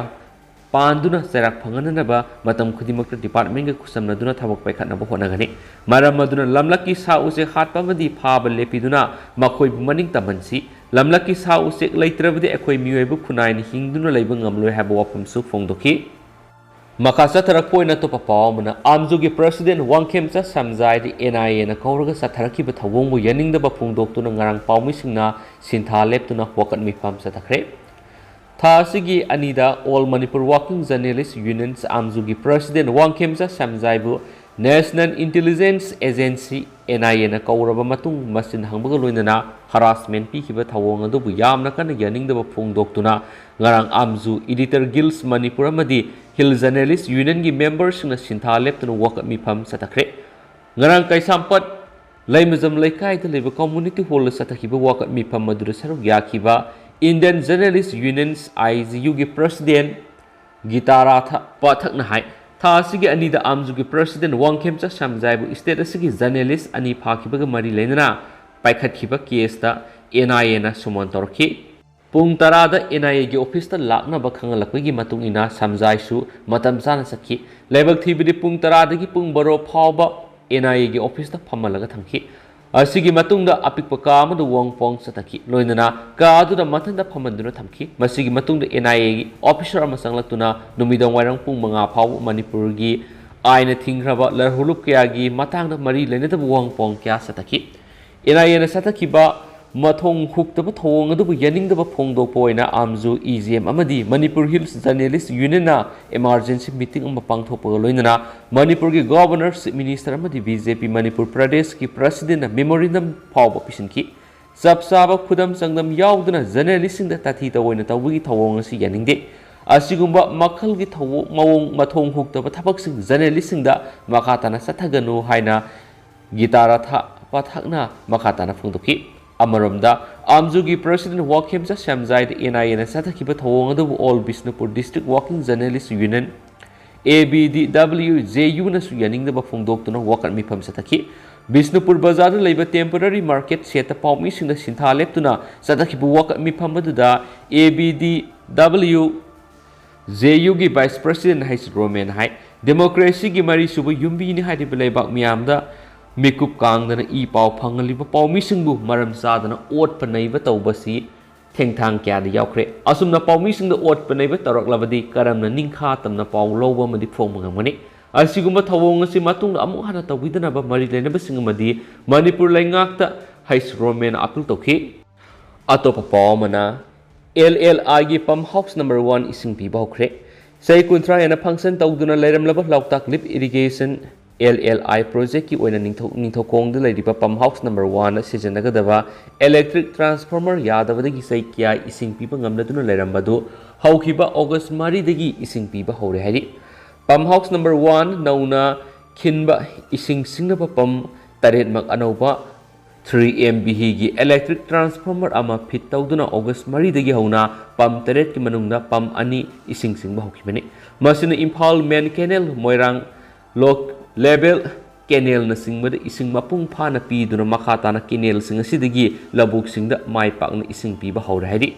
ꯄꯥꯟꯗꯨꯅ ꯆꯩꯔꯥꯛ ꯐꯪꯍꯟꯅꯅꯕ ꯃꯇꯝ ꯈꯨꯗꯤꯡꯃꯛꯇ ꯗꯤꯄꯥꯔꯠꯃꯦꯟꯒ ꯈꯨꯠꯁꯝꯅꯗꯨꯅ ꯊꯕꯛ ꯄꯥꯏꯈꯠꯅꯕ ꯍꯣꯠꯅꯒꯅꯤ꯫ ꯃꯔꯝ ꯑꯗꯨꯅ ꯂꯝꯂꯛꯀꯤ ꯁꯥ ꯎꯆꯦꯛ ꯍꯥꯠꯄ ꯑꯃꯗꯤ ꯐꯥꯕ ꯂꯦꯞꯄꯤꯗꯨꯅ ꯃꯈꯣꯏꯕꯨ ꯃꯅꯤꯡ ꯇꯝꯍꯟꯁꯤ꯫ ꯂꯝꯂꯛꯀꯤ ꯁꯥ ꯎꯆꯦꯛ ꯂꯩꯇ꯭ꯔꯕꯗꯤ ꯑꯩꯈꯣꯏ ꯃꯤꯑꯣꯏꯕ ꯈꯨꯟꯅꯥꯏꯅ ꯍꯤꯡꯗꯨꯅ ꯂꯩꯕ ꯉꯝꯂꯣꯏ ꯍꯥꯏꯕ ꯋꯥꯐꯝꯁꯨ ꯐꯣꯡꯗꯣꯛꯈꯤ꯫ ꯃꯈꯥ ꯆꯠꯊꯔꯛꯄ ꯑꯣꯏꯅ ꯑꯇꯣꯞꯄ ꯄꯥꯎ ꯑꯃꯅ, ꯑꯥꯝꯖꯨꯒꯤ ꯄ꯭ꯔꯁꯤꯗꯦꯟ ꯋꯥꯡꯈꯦꯝꯆꯥ ꯁꯝꯖꯥꯏꯗ N I A ꯅ ꯀꯧꯔꯒ ꯆꯠꯊꯔꯛꯈꯤꯕ ꯊꯧꯑꯣꯡꯕꯨ ꯌꯥꯅꯤꯡꯗꯕ ꯐꯣꯡꯗꯣꯛꯇꯨꯅ ꯉꯔꯥꯡ ꯄꯥꯎꯃꯤꯁꯤꯡꯅ ꯁꯤꯟꯊꯥ ꯂꯦꯞꯇꯨꯅ ꯋꯥꯀꯠ ꯃꯤꯐꯝ ꯆꯠꯊꯈ꯭ꯔꯦ꯫ ꯊꯥ ꯑꯁꯤꯒꯤ ꯑꯅꯤꯗ All Manipur Working Journalist Union, ꯑꯥꯝꯖꯨꯒꯤ ꯄ꯭ꯔꯁꯤꯗꯦꯟ ꯋꯥꯡꯈꯦꯝꯆꯥ ꯁꯝꯖꯥꯏꯕꯨ National Intelligence Agency, N I A ꯅ ꯀꯧꯔꯕ ꯃꯇꯨꯡ ꯃꯆꯤꯟ ꯍꯪꯕꯒ ꯂꯣꯏꯅꯅ ꯍꯔꯥꯁꯃꯦꯟ ꯄꯤꯈꯤꯕ ꯊꯧꯑꯣꯡ ꯑꯗꯨꯕꯨ ꯌꯥꯝꯅ ꯀꯟꯅ ꯌꯥꯅꯤꯡꯗꯕ ꯐꯣꯡꯗꯣꯛꯇꯨꯅ ꯉꯔꯥꯡ ꯑꯥꯝꯖꯨ Editor Guilds Manipur ꯑꯃꯗꯤ Hill Journalist Union ꯒꯤ ꯃꯦꯝꯕꯔꯁꯤꯡꯅ ꯁꯤꯟꯊꯥ ꯂꯦꯞꯇꯨꯅ ꯋꯥꯀꯠ ꯃꯤꯐꯝ ꯆꯠꯊꯈ꯭ꯔꯦ꯫ ꯉꯔꯥꯡ ꯀꯩꯁꯥꯝꯄꯥꯠ ꯂꯩꯃꯖꯝ ꯂꯩꯀꯥꯏꯗ ꯂꯩꯕ ꯀꯝꯃ꯭ꯌꯨꯅꯤꯇꯤ ꯍꯣꯜꯗ ꯆꯠꯊꯈꯤꯕ ꯋꯥꯀꯠ ꯃꯤꯐꯝ ꯑꯗꯨꯗ ꯁꯔꯨꯛ ꯌꯥꯈꯤꯕ Indian Journalist Unions, I J U ꯒꯤ ꯄ꯭ꯔꯁꯤꯗꯦꯟ ꯒꯤꯇꯥꯔꯥꯊ ꯄꯥꯊꯛꯅ ꯍꯥꯏ, ꯊꯥ ꯑꯁꯤꯒꯤ ꯑꯅꯤꯗ ꯑꯥꯝꯖꯨꯒꯤ ꯄ꯭ꯔꯁꯤꯗꯦꯟ ꯋꯥꯡꯈꯦꯝꯆꯥ ꯁꯝꯖꯥꯏꯕꯨ ꯁ꯭ꯇꯦꯠ ꯑꯁꯤꯒꯤ ꯖꯔꯅꯦꯂꯤꯁ ꯑꯅꯤ ꯐꯥꯈꯤꯕꯒ ꯃꯔꯤ ꯂꯩꯅꯅ ꯄꯥꯏꯈꯠꯈꯤꯕ ꯀꯦꯁꯇ N I A ꯅ ꯁꯨꯃꯟ ꯇꯧꯔꯛꯈꯤ꯫ ꯄꯨꯡ ꯇꯔꯥꯗ ꯑꯦꯟ ꯑꯥꯏ ꯑꯦꯒꯤ ꯑꯣꯐꯤꯁꯇ ꯂꯥꯛꯅꯕ ꯈꯪꯍꯜꯂꯛꯄꯒꯤ ꯃꯇꯨꯡ ꯏꯟꯅ ꯁꯝꯖꯥꯏꯁꯨ ꯃꯇꯝ ꯆꯥꯅ ꯆꯠꯈꯤ꯫ ꯂꯥꯏꯕꯛ ꯊꯤꯕꯗꯤ ꯄꯨꯡ ꯇꯔꯥꯗꯒꯤ ꯄꯨꯡ ꯕꯥꯔꯣ ꯐꯥꯎꯕ ꯑꯦꯟ ꯑꯥꯏ ꯑꯦꯒꯤ ꯑꯣꯐꯤꯁꯇ ꯐꯝꯍꯜꯂꯒ ꯊꯝꯈꯤ꯫ ꯑꯁꯤꯒꯤ ꯃꯇꯨꯡꯗ ꯑꯄꯤꯛꯄ ꯀꯥ ꯑꯃꯗ ꯋꯥꯡ ꯄꯣꯡ ꯆꯠꯊꯈꯤ꯫ ꯂꯣꯏꯅꯅ ꯀꯥ ꯑꯗꯨꯗ ꯃꯊꯟꯇ ꯐꯝꯍꯟꯗꯨꯅ ꯊꯝꯈꯤ꯫ ꯃꯁꯤꯒꯤ ꯃꯇꯨꯡꯗ ꯑꯦꯟ ꯑꯥꯏ ꯑꯦꯒꯤ ꯑꯣꯐꯤꯁꯔ ꯑꯃ ꯆꯪꯂꯛꯇꯨꯅ ꯅꯨꯃꯤꯗꯥꯡ ꯋꯥꯏꯔꯝ ꯄꯨꯡ ꯃꯉꯥ ꯐꯥꯎꯕ ꯃꯅꯤꯄꯨꯔꯒꯤ ꯑꯥꯏꯟꯅ ꯊꯤꯡꯈ꯭ꯔꯕ ꯂꯔꯍꯨꯂꯨꯞ ꯀꯌꯥꯒꯤ ꯃꯇꯥꯡꯗ ꯃꯔꯤ ꯂꯩꯅꯗꯕ ꯋꯥꯍꯪ ꯄꯥꯎ ꯀꯌꯥ ꯆꯠꯊꯈꯤ꯫ ꯑꯦꯟ ꯑꯥꯏ ꯑꯦꯅ ꯆꯠꯊꯈꯤꯕ ꯃꯊꯣꯡ ꯍꯨꯛꯇꯕ ꯊꯧꯑꯣꯡ ꯑꯗꯨꯕꯨ ꯌꯥꯅꯤꯡꯗꯕ ꯐꯣꯡꯗꯣꯛꯄ ꯑꯣꯏꯅ ꯑꯥꯝꯖꯨ, ꯏ ꯖꯤ ꯑꯦꯝ ꯑꯃꯗꯤ ꯃꯅꯤꯄꯨꯔ ꯍꯤꯜꯁ ꯖꯔꯅꯦꯂꯤꯁ ꯌꯨꯅꯤꯌꯟꯅ ꯏꯃꯥꯔꯖꯦꯟꯁꯤ ꯃꯤꯇꯤꯡ ꯑꯃ ꯄꯥꯡꯊꯣꯛꯄꯒ ꯂꯣꯏꯅꯅ ꯃꯅꯤꯄꯨꯔꯒꯤ ꯒꯣꯚꯔꯅꯔ, ꯆꯤꯐ ꯃꯤꯅꯤꯁꯇꯔ ꯑꯃꯗꯤ ꯕꯤ ꯖꯦ ꯄꯤ ꯃꯅꯤꯄꯨꯔ ꯄ꯭ꯔꯗꯦꯁꯀꯤ ꯄ꯭ꯔꯁꯤꯗꯦꯟꯗ ꯃꯦꯃꯣꯔꯦꯟꯗꯝ ꯐꯥꯎꯕ ꯄꯤꯁꯤꯟꯈꯤ꯫ ꯆꯞ ꯆꯥꯕ ꯈꯨꯗꯝ ꯆꯥꯡꯗꯝ ꯌꯥꯎꯗꯅ ꯖꯔꯅꯦꯂꯤꯁꯁꯤꯡꯗ ꯇꯥꯊꯤ ꯇꯧꯑꯣꯏꯅ ꯇꯧꯕꯒꯤ ꯊꯧꯑꯣꯡ ꯑꯁꯤ ꯌꯥꯅꯤꯡꯗꯦ꯫ ꯑꯁꯤꯒꯨꯝꯕ ꯃꯈꯜꯒꯤ ꯊꯧꯑꯣꯡ ꯃꯑꯣꯡ ꯃꯊꯣꯡ ꯍꯨꯛꯇꯕ ꯊꯕꯛꯁꯤꯡ ꯖꯔꯅꯦꯂꯤꯁꯁꯤꯡꯗ ꯃꯈꯥ ꯇꯥꯅ ꯆꯠꯊꯒꯅꯨ ꯍꯥꯏꯅ ꯒꯤꯇꯥꯔꯥ ꯊꯥ-, ꯄꯥꯊꯛꯅ ꯃꯈꯥ ꯇꯥꯅ ꯐꯣꯡꯗꯣꯛꯈꯤ꯫ ꯑꯃꯔꯣꯝꯗ, ꯑꯥꯝꯖꯨꯒꯤ ꯄ꯭ꯔꯁꯤꯗꯦꯟ ꯋꯥꯈꯦꯝꯆꯥ ꯁ꯭ꯌꯥꯝꯖꯥꯏꯗ ꯑꯦꯟ ꯑꯥꯏ ꯑꯦꯅ ꯆꯠꯊꯈꯤꯕ ꯊꯧꯑꯣꯡ ꯑꯗꯨꯕꯨ all Bishnupur district working journalist union, A B D W J ꯌꯨꯅꯁꯨ ꯌꯥꯅꯤꯡꯗꯕ ꯐꯣꯡꯗꯣꯛꯇꯨꯅ ꯋꯥꯀꯠ ꯃꯤꯐꯝ ꯆꯠꯊꯈꯤ꯫ ꯕꯤꯁꯅꯨꯄꯨꯔ ꯕꯖꯥꯔꯗ ꯂꯩꯕ ꯇꯦꯝꯄꯣꯔꯔꯤ ꯃꯥꯔꯀꯦꯠ ꯁꯦꯠꯇ ꯄꯥꯎꯃꯤꯁꯤꯡꯗ ꯁꯤꯟꯊꯥ ꯂꯦꯞꯇꯨꯅ ꯆꯠꯊꯈꯤꯕ ꯋꯥꯀꯠ ꯃꯤꯐꯝ ꯑꯗꯨꯗ ꯑꯦ ꯕꯤ ꯗꯤ ꯗꯕ꯭ꯂꯤꯌꯨ ꯖꯦ ꯌꯨꯒꯤ ꯚꯥꯏꯁ ꯄ꯭ꯔꯁꯤꯗꯦꯟ ꯍꯩꯁ ꯔꯣꯃꯦꯟ ꯍꯥꯏ, ꯗꯦꯃꯣꯀ꯭ꯔꯦꯁꯤꯒꯤ ꯃꯔꯤꯁꯨꯕ ꯌꯨꯝꯕꯤꯅꯤ ꯍꯥꯏꯔꯤꯕ ꯂꯩꯕꯥꯛ ꯃꯤꯌꯥꯝꯗ ꯃꯤꯀꯨꯞ ꯀꯥꯡꯗꯅ ꯏ ꯄꯥꯎ ꯐꯪꯍꯜꯂꯤꯕ ꯄꯥꯎꯃꯤꯁꯤꯡꯕꯨ ꯃꯔꯝ ꯆꯥꯗꯅ ꯑꯣꯠꯄ ꯅꯩꯕ ꯇꯧꯕꯁꯤ ꯊꯦꯡꯊꯥꯡ ꯀꯌꯥꯗ ꯌꯥꯎꯈ꯭ꯔꯦ꯫ ꯑꯁꯨꯝꯅ ꯄꯥꯎꯃꯤꯁꯤꯡꯗ ꯑꯣꯠꯄ ꯅꯩꯕ ꯇꯧꯔꯛꯂꯕꯗꯤ ꯀꯔꯝꯅ ꯅꯤꯡꯈꯥ ꯇꯝꯅ ꯄꯥꯎ ꯂꯧꯕ ꯑꯃꯗꯤ ꯐꯣꯡꯕ ꯉꯝꯒꯅꯤ? ꯑꯁꯤꯒꯨꯝꯕ ꯊꯧꯑꯣꯡ ꯑꯁꯤ ꯃꯇꯨꯡꯗ ꯑꯃꯨꯛ ꯍꯟꯅ ꯇꯧꯕꯤꯗꯅꯕ ꯃꯔꯤ ꯂꯩꯅꯕꯁꯤꯡ ꯑꯃꯗꯤ ꯃꯅꯤꯄꯨꯔ ꯂꯩꯉꯥꯛꯇ ꯍꯩꯁ ꯔꯣꯃꯦꯟ ꯑꯥꯄꯤꯜ ꯇꯧꯈꯤ꯫ ꯑꯇꯣꯞꯄ ꯄꯥꯎ ꯑꯃꯅ, ꯑꯦꯜ ꯑꯦꯜ ꯑꯥꯏꯒꯤ ꯄꯝ ꯍꯥꯎꯁ ꯅꯝꯕꯔ ꯋꯥꯟ ꯏꯁꯤꯡ ꯄꯤꯕ ꯍꯧꯈ꯭ꯔꯦ꯫ ꯆꯍꯤ ꯀꯨꯟꯊ꯭ꯔꯥ ꯍꯦꯟꯅ ꯐꯪꯁꯟ ꯇꯧꯗꯨꯅ ꯂꯩꯔꯝꯂꯕ ꯂꯣꯛꯇꯥꯛ ꯂꯤꯐ ꯏꯔꯤꯒꯦꯁꯟ, ꯑꯦꯜ ꯑꯦꯜ ꯑꯥꯏ, ꯄ꯭ꯔꯣꯖꯦꯛꯀꯤ ꯑꯣꯏꯅ ꯅꯤꯡꯊꯧ-, ꯅꯤꯡꯊꯧꯈꯣꯡꯗ ꯂꯩꯔꯤꯕ ꯄꯝ ꯍꯥꯎꯁ ꯅꯝꯕꯔ ꯋꯥꯟꯗ ꯁꯤꯖꯤꯟꯅꯒꯗꯕ ꯏꯂꯦꯛꯇ꯭ꯔꯤꯛ ꯇ꯭ꯔꯥꯟꯁꯐꯣꯔꯃꯔ ꯌꯥꯗꯕꯗꯒꯤ ꯆꯍꯤ ꯀꯌꯥ ꯏꯁꯤꯡ ꯄꯤꯕ ꯉꯝꯅꯗꯨꯅ ꯂꯩꯔꯝꯕꯗꯨ ꯍꯧꯈꯤꯕ ꯑꯣꯒꯁ ꯃꯔꯤꯗꯒꯤ ꯏꯁꯤꯡ ꯄꯤꯕ ꯍꯧꯔꯦ ꯍꯥꯏꯔꯤ꯫ ꯄꯝ ꯍꯥꯎꯁ ꯅꯝꯕꯔ ꯋꯥꯟ ꯅꯧꯅ ꯈꯤꯟꯕ ꯏꯁꯤꯡ ꯁꯤꯡꯅꯕ ꯄꯝ ꯇꯔꯦꯠꯃꯛ ꯑꯅꯧꯕ ꯊ꯭ꯔꯤ ꯑꯦꯝ ꯚꯤ ꯍꯤꯒꯤ ꯏꯂꯦꯛꯇ꯭ꯔꯤꯛ ꯇ꯭ꯔꯥꯟꯁꯐꯣꯔꯃꯔ ꯑꯃ ꯐꯤꯠ ꯇꯧꯗꯨꯅ ꯑꯣꯒꯁ ꯃꯔꯤꯗꯒꯤ ꯍꯧꯅ ꯄꯝ ꯇꯔꯦꯠꯀꯤ ꯃꯅꯨꯡꯗ ꯄꯝ ꯑꯅꯤ ꯏꯁꯤꯡ ꯆꯤꯡꯕ ꯍꯧꯈꯤꯕꯅꯤ꯫ ꯃꯁꯤꯅ ꯏꯝꯐꯥꯜ ꯃꯦꯟ ꯀꯦꯅꯦꯜ, ꯃꯣꯏꯔꯥꯡ ꯂꯣꯛ ꯂꯦꯕꯦꯜ ꯀꯦꯅꯦꯜꯅꯆꯤꯡꯕꯗ ꯏꯁꯤꯡ ꯃꯄꯨꯡ ꯐꯥꯅ ꯄꯤꯗꯨꯅ ꯃꯈꯥ ꯇꯥꯅ ꯀꯦꯅꯦꯜꯁꯤꯡ ꯑꯁꯤꯗꯒꯤ ꯂꯧꯕꯨꯛꯁꯤꯡꯗ ꯃꯥꯏ ꯄꯥꯛꯅ ꯏꯁꯤꯡ ꯄꯤꯕ ꯍꯧꯔꯦ ꯍꯥꯏꯔꯤ꯫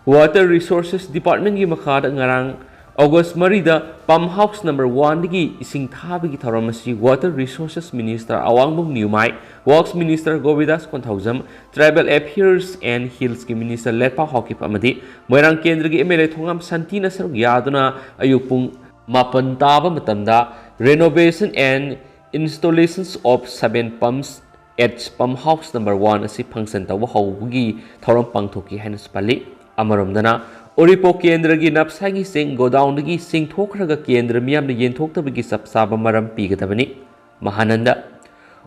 Water Resources Department ꯀꯤ ꯃꯈꯥꯗ ꯉꯔꯥꯡ August ꯃꯔꯤꯗ Pump House number one ꯗꯒꯤ ꯏꯁꯤꯡ ꯊꯥꯕꯒꯤ ꯊꯧꯔꯝ ꯑꯁꯤ Water Resources Minister ꯑꯋꯥꯡꯕꯝ ꯅ꯭ꯌꯨꯃꯥꯏ, Works Minister ꯒꯣꯕꯤꯗꯥꯁ Konthoujam, Tribal Affairs and Hills ꯀꯤ Minister ꯂꯦꯠꯄꯥꯎ ꯍꯥꯎꯀꯤꯞ ꯑꯃꯗꯤ ꯃꯣꯏꯔꯥꯡ ꯀꯦꯟꯗ꯭ꯔꯒꯤ M L A ꯊꯣꯉꯥꯝ ꯁꯥꯟꯇꯤꯅ ꯁꯔꯨꯛ ꯌꯥꯗꯨꯅ ꯑꯌꯨꯛ ꯄꯨꯡ ꯃꯥꯄꯟ ꯇꯥꯕ ꯃꯇꯝꯗ Renovation and Installations of seven pumps at Pump House number one ꯑꯁꯤ function ꯇꯧꯕ ꯍꯧꯕꯒꯤ ꯊꯧꯔꯝ ꯄꯥꯡꯊꯣꯛꯈꯤ ꯍꯥꯏꯅꯁꯨ ꯄꯜꯂꯤ꯫ ꯑꯃꯔꯣꯝꯗꯅ, ꯎꯔꯤꯄꯣꯛ ꯀꯦꯟꯗ꯭ꯔꯒꯤ ꯅꯞꯁꯥꯒꯤ ꯆꯦꯡ ꯒꯣꯗꯥꯎꯟꯗꯒꯤ ꯆꯤꯡꯊꯣꯛꯈ꯭ꯔꯒ ꯀꯦꯟꯗ꯭ꯔ ꯃꯤꯌꯥꯝꯅ ꯌꯦꯟꯊꯣꯛꯇꯕꯒꯤ ꯆꯞ ꯆꯥꯕ ꯃꯔꯝ ꯄꯤꯒꯗꯕꯅꯤ꯫ ꯃꯍꯥꯅꯟꯗ,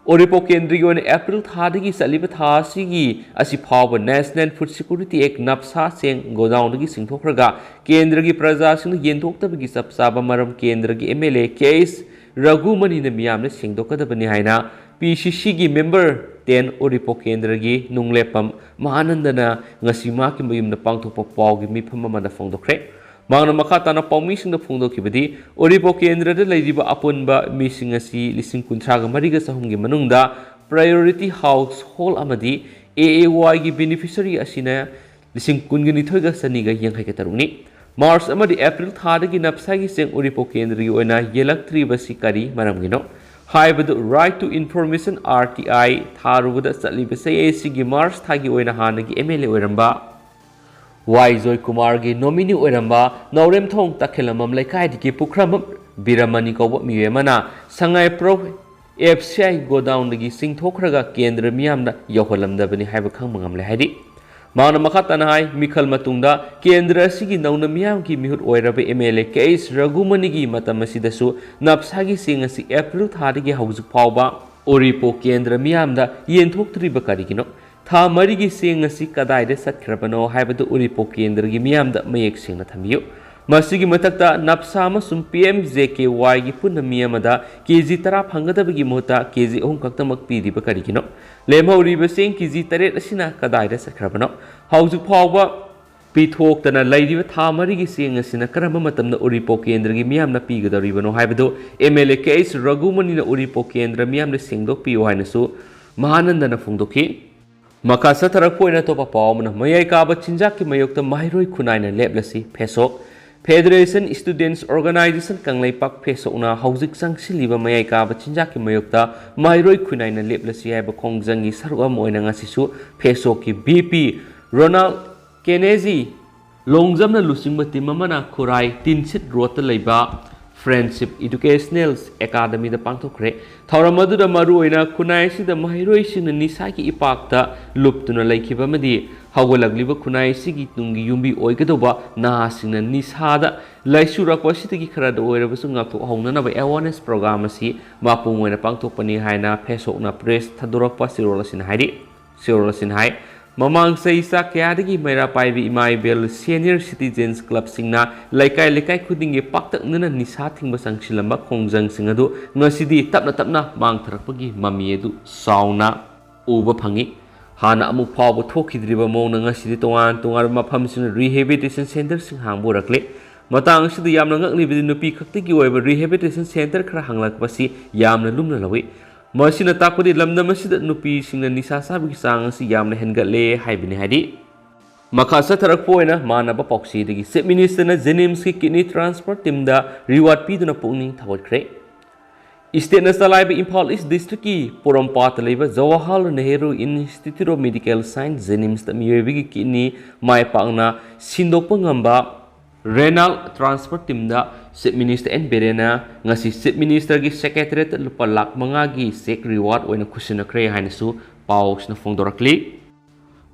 ꯎꯔꯤꯄꯣꯛ ꯀꯦꯟꯗ꯭ꯔꯒꯤ ꯑꯣꯏꯅ April ꯊꯥꯗꯒꯤ ꯆꯠꯂꯤꯕ ꯊꯥ ꯑꯁꯤꯒꯤ ꯑꯁꯤ ꯐꯥꯎꯕ National Food Security Act ꯅꯞꯁꯥ ꯆꯦꯡ ꯒꯣꯗꯥꯎꯟꯗꯒꯤ ꯆꯤꯡꯊꯣꯛꯈ꯭ꯔꯒ ꯀꯦꯟꯗ꯭ꯔꯒꯤ ꯄ꯭ꯔꯖꯥꯁꯤꯡꯅ ꯌꯦꯟꯊꯣꯛꯇꯕꯒꯤ ꯆꯞ ꯆꯥꯕ ꯃꯔꯝ ꯀꯦꯟꯗ꯭ꯔꯒꯤ M L A K H ꯔꯘꯨꯃꯅꯤꯅ ꯃꯤꯌꯥꯝꯅ ꯁꯦꯡꯗꯣꯛꯀꯗꯕꯅꯤ ꯍꯥꯏꯅ P C C ꯒꯤ member ten ꯎꯔꯤꯄꯣꯛ ꯀꯦꯟꯗ꯭ꯔꯒꯤ ꯅꯨꯡꯂꯦꯞꯄꯝ ꯃꯍꯥꯅꯟꯗꯅ ꯉꯁꯤ ꯃꯍꯥꯛꯀꯤ ꯃꯌꯨꯝꯗ ꯄꯥꯡꯊꯣꯛꯄ ꯄꯥꯎꯒꯤ ꯃꯤꯐꯝ ꯑꯃꯗ ꯐꯣꯡꯗꯣꯛꯈ꯭ꯔꯦ꯫ ꯃꯍꯥꯛꯅ ꯃꯈꯥ ꯇꯥꯅ ꯄꯥꯎꯃꯤꯁꯤꯡꯗ ꯐꯣꯡꯗꯣꯛꯈꯤꯕꯗꯤ, ꯎꯔꯤꯄꯣꯛ ꯀꯦꯟꯗ꯭ꯔꯗ ꯂꯩꯔꯤꯕ ꯑꯄꯨꯟꯕ ꯃꯤꯁꯤꯡ ꯑꯁꯤ ꯂꯤꯁꯤꯡ ꯀꯨꯟꯊ꯭ꯔꯥꯒ ꯃꯔꯤꯒ ꯆꯍꯨꯝꯒꯤ ꯃꯅꯨꯡꯗ Priority Household ꯑꯃꯗꯤ A A Y ꯒꯤ beneficiary ꯑꯁꯤꯅ ꯂꯤꯁꯤꯡ ꯀꯨꯟꯒ ꯅꯤꯊꯣꯏꯒ ꯆꯅꯤꯒ ꯌꯥꯡꯈꯩꯒ ꯇꯔꯨꯛꯅꯤ꯫ March ꯑꯃꯗꯤ April ꯊꯥꯗꯒꯤ ꯅꯞꯁꯥꯒꯤ ꯆꯦꯡ ꯎꯔꯤꯄꯣꯛ ꯀꯦꯟꯗ꯭ꯔꯒꯤ ꯑꯣꯏꯅ ꯌꯦꯜꯂꯛꯇ꯭ꯔꯤꯕꯁꯤ ꯀꯔꯤ ꯃꯔꯝꯒꯤꯅꯣ ꯍꯥꯏꯕꯗꯨ Right to Information, R T I, ꯊꯥꯔꯨꯕꯗ ꯆꯠꯂꯤꯕ ꯆꯍꯤ ꯑꯁꯤꯒꯤ March ꯊꯥꯒꯤ ꯑꯣꯏꯅ ꯍꯥꯟꯅꯒꯤ M L A ꯑꯣꯏꯔꯝꯕ ꯋꯥꯏ ꯖꯣꯏꯀꯨꯃꯥꯔꯒꯤ nominee ꯑꯣꯏꯔꯝꯕ ꯅꯥꯎꯔꯦꯝꯊꯣꯡ ꯇꯈꯦꯂꯝꯕꯝ ꯂꯩꯀꯥꯏꯗꯒꯤ ꯄꯨꯈ꯭ꯔꯝꯕꯝ ꯕꯤꯔꯃꯅꯤ ꯀꯧꯕ ꯃꯤꯑꯣꯏ ꯑꯃꯅ ꯁꯉꯥꯏꯄ꯭ꯔꯧ F C I ꯒꯣꯗꯥꯎꯟꯗꯒꯤ ꯆꯤꯡꯊꯣꯛꯈ꯭ꯔꯒ ꯀꯦꯟꯗ꯭ꯔ ꯃꯤꯌꯥꯝꯗ ꯌꯧꯍꯜꯂꯝꯗꯕꯅꯤ ꯍꯥꯏꯕ ꯈꯪꯕ ꯉꯝꯂꯦ ꯍꯥꯏꯔꯤ꯫ ꯃꯍꯥꯛꯅ ꯃꯈꯥ ꯇꯥꯅ ꯍꯥꯏ, ꯃꯤꯈꯜ ꯃꯇꯨꯡꯗ ꯀꯦꯟꯗ꯭ꯔ ꯑꯁꯤꯒꯤ ꯅꯧꯅ ꯃꯤꯌꯥꯝꯒꯤ ꯃꯤꯍꯨꯠ ꯑꯣꯏꯔꯕ M L A K H ꯔꯘꯨꯃꯅꯤꯒꯤ ꯃꯇꯝ ꯑꯁꯤꯗꯁꯨ ꯅꯞꯁꯥꯒꯤ ꯆꯦꯡ ꯑꯁꯤ April ꯊꯥꯗꯒꯤ ꯍꯧꯖꯤꯛ ꯐꯥꯎꯕ ꯎꯔꯤꯄꯣꯛ ꯀꯦꯟꯗ꯭ꯔ ꯃꯤꯌꯥꯝꯗ ꯌꯦꯟꯊꯣꯛꯇ꯭ꯔꯤꯕ ꯀꯔꯤꯒꯤꯅꯣ? ꯊꯥ ꯃꯔꯤꯒꯤ ꯆꯦꯡ ꯑꯁꯤ ꯀꯗꯥꯏꯗ ꯆꯠꯈ꯭ꯔꯕꯅꯣ ꯍꯥꯏꯕꯗꯨ ꯎꯔꯤꯄꯣꯛ ꯀꯦꯟꯗ꯭ꯔꯒꯤ ꯃꯤꯌꯥꯝꯗ ꯃꯌꯦꯛ ꯁꯦꯡꯅ ꯊꯝꯕꯤꯌꯨ꯫ ꯃꯁꯤꯒꯤ ꯃꯊꯛꯇ ꯅꯞꯁꯥ ꯑꯃꯁꯨꯡ P M J K Y ꯒꯤ ꯄꯨꯟꯅ ꯃꯤ ꯑꯃꯗ K G ꯇꯔꯥ ꯐꯪꯒꯗꯕꯒꯤ ꯃꯍꯨꯠꯇ K G ꯑꯍꯨꯝ ꯈꯛꯇꯃꯛ ꯄꯤꯔꯤꯕ ꯀꯔꯤꯒꯤꯅꯣ? ꯂꯦꯝꯍꯧꯔꯤꯕ ꯆꯦꯡ K G ꯇꯔꯦꯠ ꯑꯁꯤꯅ ꯀꯗꯥꯏꯗ ꯆꯠꯈ꯭ꯔꯕꯅꯣ? ꯍꯧꯖꯤꯛ ꯐꯥꯎꯕ ꯄꯤꯊꯣꯛꯇꯅ ꯂꯩꯔꯤꯕ ꯊꯥ ꯃꯔꯤꯒꯤ ꯆꯦꯡ ꯑꯁꯤꯅ ꯀꯔꯝꯕ ꯃꯇꯝꯗ ꯎꯔꯤꯄꯣꯛ ꯀꯦꯟꯗ꯭ꯔꯒꯤ ꯃꯤꯌꯥꯝꯅ ꯄꯤꯒꯗꯧꯔꯤꯕꯅꯣ ꯍꯥꯏꯕꯗꯨ M L A K H ꯔꯘꯨꯃꯅꯤꯅ ꯎꯔꯤꯄꯣꯛ ꯀꯦꯟꯗ꯭ꯔ ꯃꯤꯌꯥꯝꯗ ꯁꯦꯡꯗꯣꯛꯄꯤꯌꯨ ꯍꯥꯏꯅꯁꯨ ꯃꯍꯥꯅꯟꯗꯅ ꯐꯣꯡꯗꯣꯛꯈꯤ꯫ ꯃꯈꯥ ꯆꯠꯊꯔꯛꯄ ꯑꯣꯏꯅ ꯑꯇꯣꯞꯄ ꯄꯥꯎ ꯑꯃꯅ, ꯃꯌꯥꯏ ꯀꯥꯕ ꯆꯤꯟꯖꯥꯛꯀꯤ ꯃꯥꯌꯣꯛꯇ ꯃꯍꯩꯔꯣꯏ ꯈꯨꯟꯅꯥꯏꯅ ꯂꯦꯞꯂꯁꯤ꯫ ꯐꯦꯁꯣꯛ꯫ Federation Students Organisation ꯀꯪꯂꯩꯄꯥꯛ ꯐꯦꯁꯣꯛꯅ ꯍꯧꯖꯤꯛ ꯆꯪꯁꯤꯜꯂꯤꯕ ꯃꯌꯥꯏ ꯀꯥꯕ ꯆꯤꯟꯖꯥꯛꯀꯤ ꯃꯥꯌꯣꯛꯇ ꯃꯍꯩꯔꯣꯏ ꯈꯨꯟꯅꯥꯏꯅ ꯂꯦꯞꯂꯁꯤ ꯍꯥꯏꯕ ꯈꯣꯡꯖꯪꯒꯤ ꯁꯔꯨꯛ ꯑꯃ ꯑꯣꯏꯅ ꯉꯁꯤꯁꯨ ꯐꯦꯁꯣꯛꯀꯤ ꯚꯤ ꯄꯤ ꯔꯣꯅꯥꯜ ꯀꯦꯅꯦꯖꯤ ꯂꯣꯡꯖꯝꯅ ꯂꯨꯆꯤꯡꯕ ꯇꯤꯝ ꯑꯃꯅ ꯈꯨꯔꯥꯏ ꯇꯤꯟꯁꯤꯠ ꯔꯣꯗꯇ ꯂꯩꯕ Friendship Educational Academyꯗ ꯄꯥꯡꯊꯣꯛꯈ꯭ꯔꯦ꯫ ꯊꯧꯔꯝ ꯑꯗꯨꯗ ꯃꯔꯨꯑꯣꯏꯅ ꯈꯨꯟꯅꯥꯏ ꯑꯁꯤꯗ ꯃꯍꯩꯔꯣꯏꯁꯤꯡꯅ ꯅꯤꯁꯥꯒꯤ ꯏꯄꯥꯛꯇ ꯂꯨꯞꯇꯨꯅ ꯂꯩꯈꯤꯕ ꯑꯃꯗꯤ ꯍꯧꯒꯠꯂꯛꯂꯤꯕ ꯈꯨꯟꯅꯥꯏ ꯑꯁꯤꯒꯤ ꯇꯨꯡꯒꯤ ꯌꯨꯝꯕꯤ ꯑꯣꯏꯒꯗꯧꯕ ꯅꯍꯥꯁꯤꯡꯅ ꯅꯤꯁꯥꯗ ꯂꯥꯏꯆꯨꯔꯛꯄ ꯑꯁꯤꯗꯒꯤ ꯈꯔꯗ ꯑꯣꯏꯔꯕꯁꯨ ꯉꯥꯛꯊꯣꯛꯍꯧꯅꯅꯕ awareness program ꯑꯁꯤ ꯃꯄꯨꯡ ꯑꯣꯏꯅ ꯄꯥꯡꯊꯣꯛꯄꯅꯤ ꯍꯥꯏꯅ ꯐꯦꯁꯣꯛꯅ press ꯊꯥꯗꯣꯔꯛꯄ ꯆꯦꯔꯣꯜ ꯑꯁꯤꯅ ꯍꯥꯏꯔꯤ꯫ ꯆꯦꯔꯣꯜ ꯑꯁꯤꯅ ꯍꯥꯏ, ꯃꯃꯥꯡ ꯆꯍꯤ ꯆꯥ ꯀꯌꯥꯗꯒꯤ ꯃꯩꯔꯥ ꯄꯥꯏꯕꯤ ꯏꯃꯥ ꯏꯕꯦꯜ senior citizens clubꯁꯤꯡꯅ ꯂꯩꯀꯥꯏ ꯂꯩꯀꯥꯏ ꯈꯨꯗꯤꯡꯒꯤ ꯄꯥꯛꯇꯛꯅꯅ ꯅꯤꯁꯥ ꯊꯤꯡꯕ ꯆꯪꯁꯤꯜꯂꯝꯕ ꯈꯣꯡꯖꯪꯁꯤꯡ ꯑꯗꯨ ꯉꯁꯤꯗꯤ ꯇꯞꯅ ꯇꯞꯅ ꯃꯥꯡꯊꯔꯛꯄꯒꯤ ꯃꯃꯤ ꯑꯗꯨ ꯆꯥꯎꯅ ꯎꯕ ꯐꯪꯉꯤ꯫ ꯍꯥꯟꯅ ꯑꯃꯨꯛ ꯐꯥꯎꯕ ꯊꯣꯛꯈꯤꯗ꯭ꯔꯤꯕ ꯃꯑꯣꯡꯗ ꯉꯁꯤꯗꯤ ꯇꯣꯉꯥꯟ ꯇꯣꯉꯥꯟꯕ ꯃꯐꯝꯁꯤꯡꯗ rehabilitation centreꯁꯤꯡ ꯍꯥꯡꯕ ꯎꯔꯛꯂꯦ꯫ ꯃꯇꯥꯡ ꯑꯁꯤꯗ ꯌꯥꯝꯅ ꯉꯛꯂꯤꯕꯗꯤ ꯅꯨꯄꯤ ꯈꯛꯇꯒꯤ ꯑꯣꯏꯕ rehabilitation centre ꯈꯔ ꯍꯥꯡꯂꯛꯄꯁꯤ ꯌꯥꯝꯅ ꯂꯨꯝꯅ ꯂꯧꯏ꯫ ꯃꯁꯤꯅ ꯇꯥꯛꯄꯗꯤ ꯂꯝꯗꯝ ꯑꯁꯤꯗ ꯅꯨꯄꯤꯁꯤꯡꯅ ꯅꯤꯁꯥ ꯆꯥꯕꯒꯤ ꯆꯥꯡ ꯑꯁꯤ ꯌꯥꯝꯅ ꯍꯦꯟꯒꯠꯂꯦ ꯍꯥꯏꯕꯅꯤ꯫ ꯍꯥꯏꯗꯤ, ꯃꯈꯥ ꯆꯠꯊꯔꯛꯄ ꯑꯣꯏꯅ ꯃꯥꯟꯅꯕ ꯄꯥꯎꯆꯦꯗꯒꯤ, Chief Ministerꯅ JNIMSꯀꯤ kidney transplant teamꯗ reward ꯄꯤꯗꯨꯅ ꯄꯨꯛꯅꯤꯡ ꯊꯧꯒꯠꯈ꯭ꯔꯦ꯫ Stateꯅ ꯆꯂꯥꯏꯕ ꯏꯝꯐꯥꯜ East Districtꯀꯤ ꯄꯣꯔꯣꯝꯄꯥꯠꯇ ꯂꯩꯕ Jawaharlal Nehru Institute of Medical Science, JNIMSꯇ ꯃꯤꯑꯣꯏꯕꯒꯤ kidney ꯃꯥꯏ ꯄꯥꯛꯅ ꯁꯤꯟꯗꯣꯛꯄ ꯉꯝꯕ renal transplant teamꯗ Chief Minister N. ꯕꯤꯔꯦꯟꯅ ꯉꯁꯤ Chief Ministerꯒꯤ Secretariatꯇ ꯂꯨꯄꯥ ꯂꯥꯈ ꯃꯉꯥꯒꯤ cheque reward ꯑꯣꯏꯅ ꯈꯨꯠꯁꯤꯟꯅꯈ꯭ꯔꯦ ꯍꯥꯏꯅꯁꯨ ꯄꯥꯎꯁꯤꯅ ꯐꯣꯡꯗꯣꯔꯛꯂꯤ꯫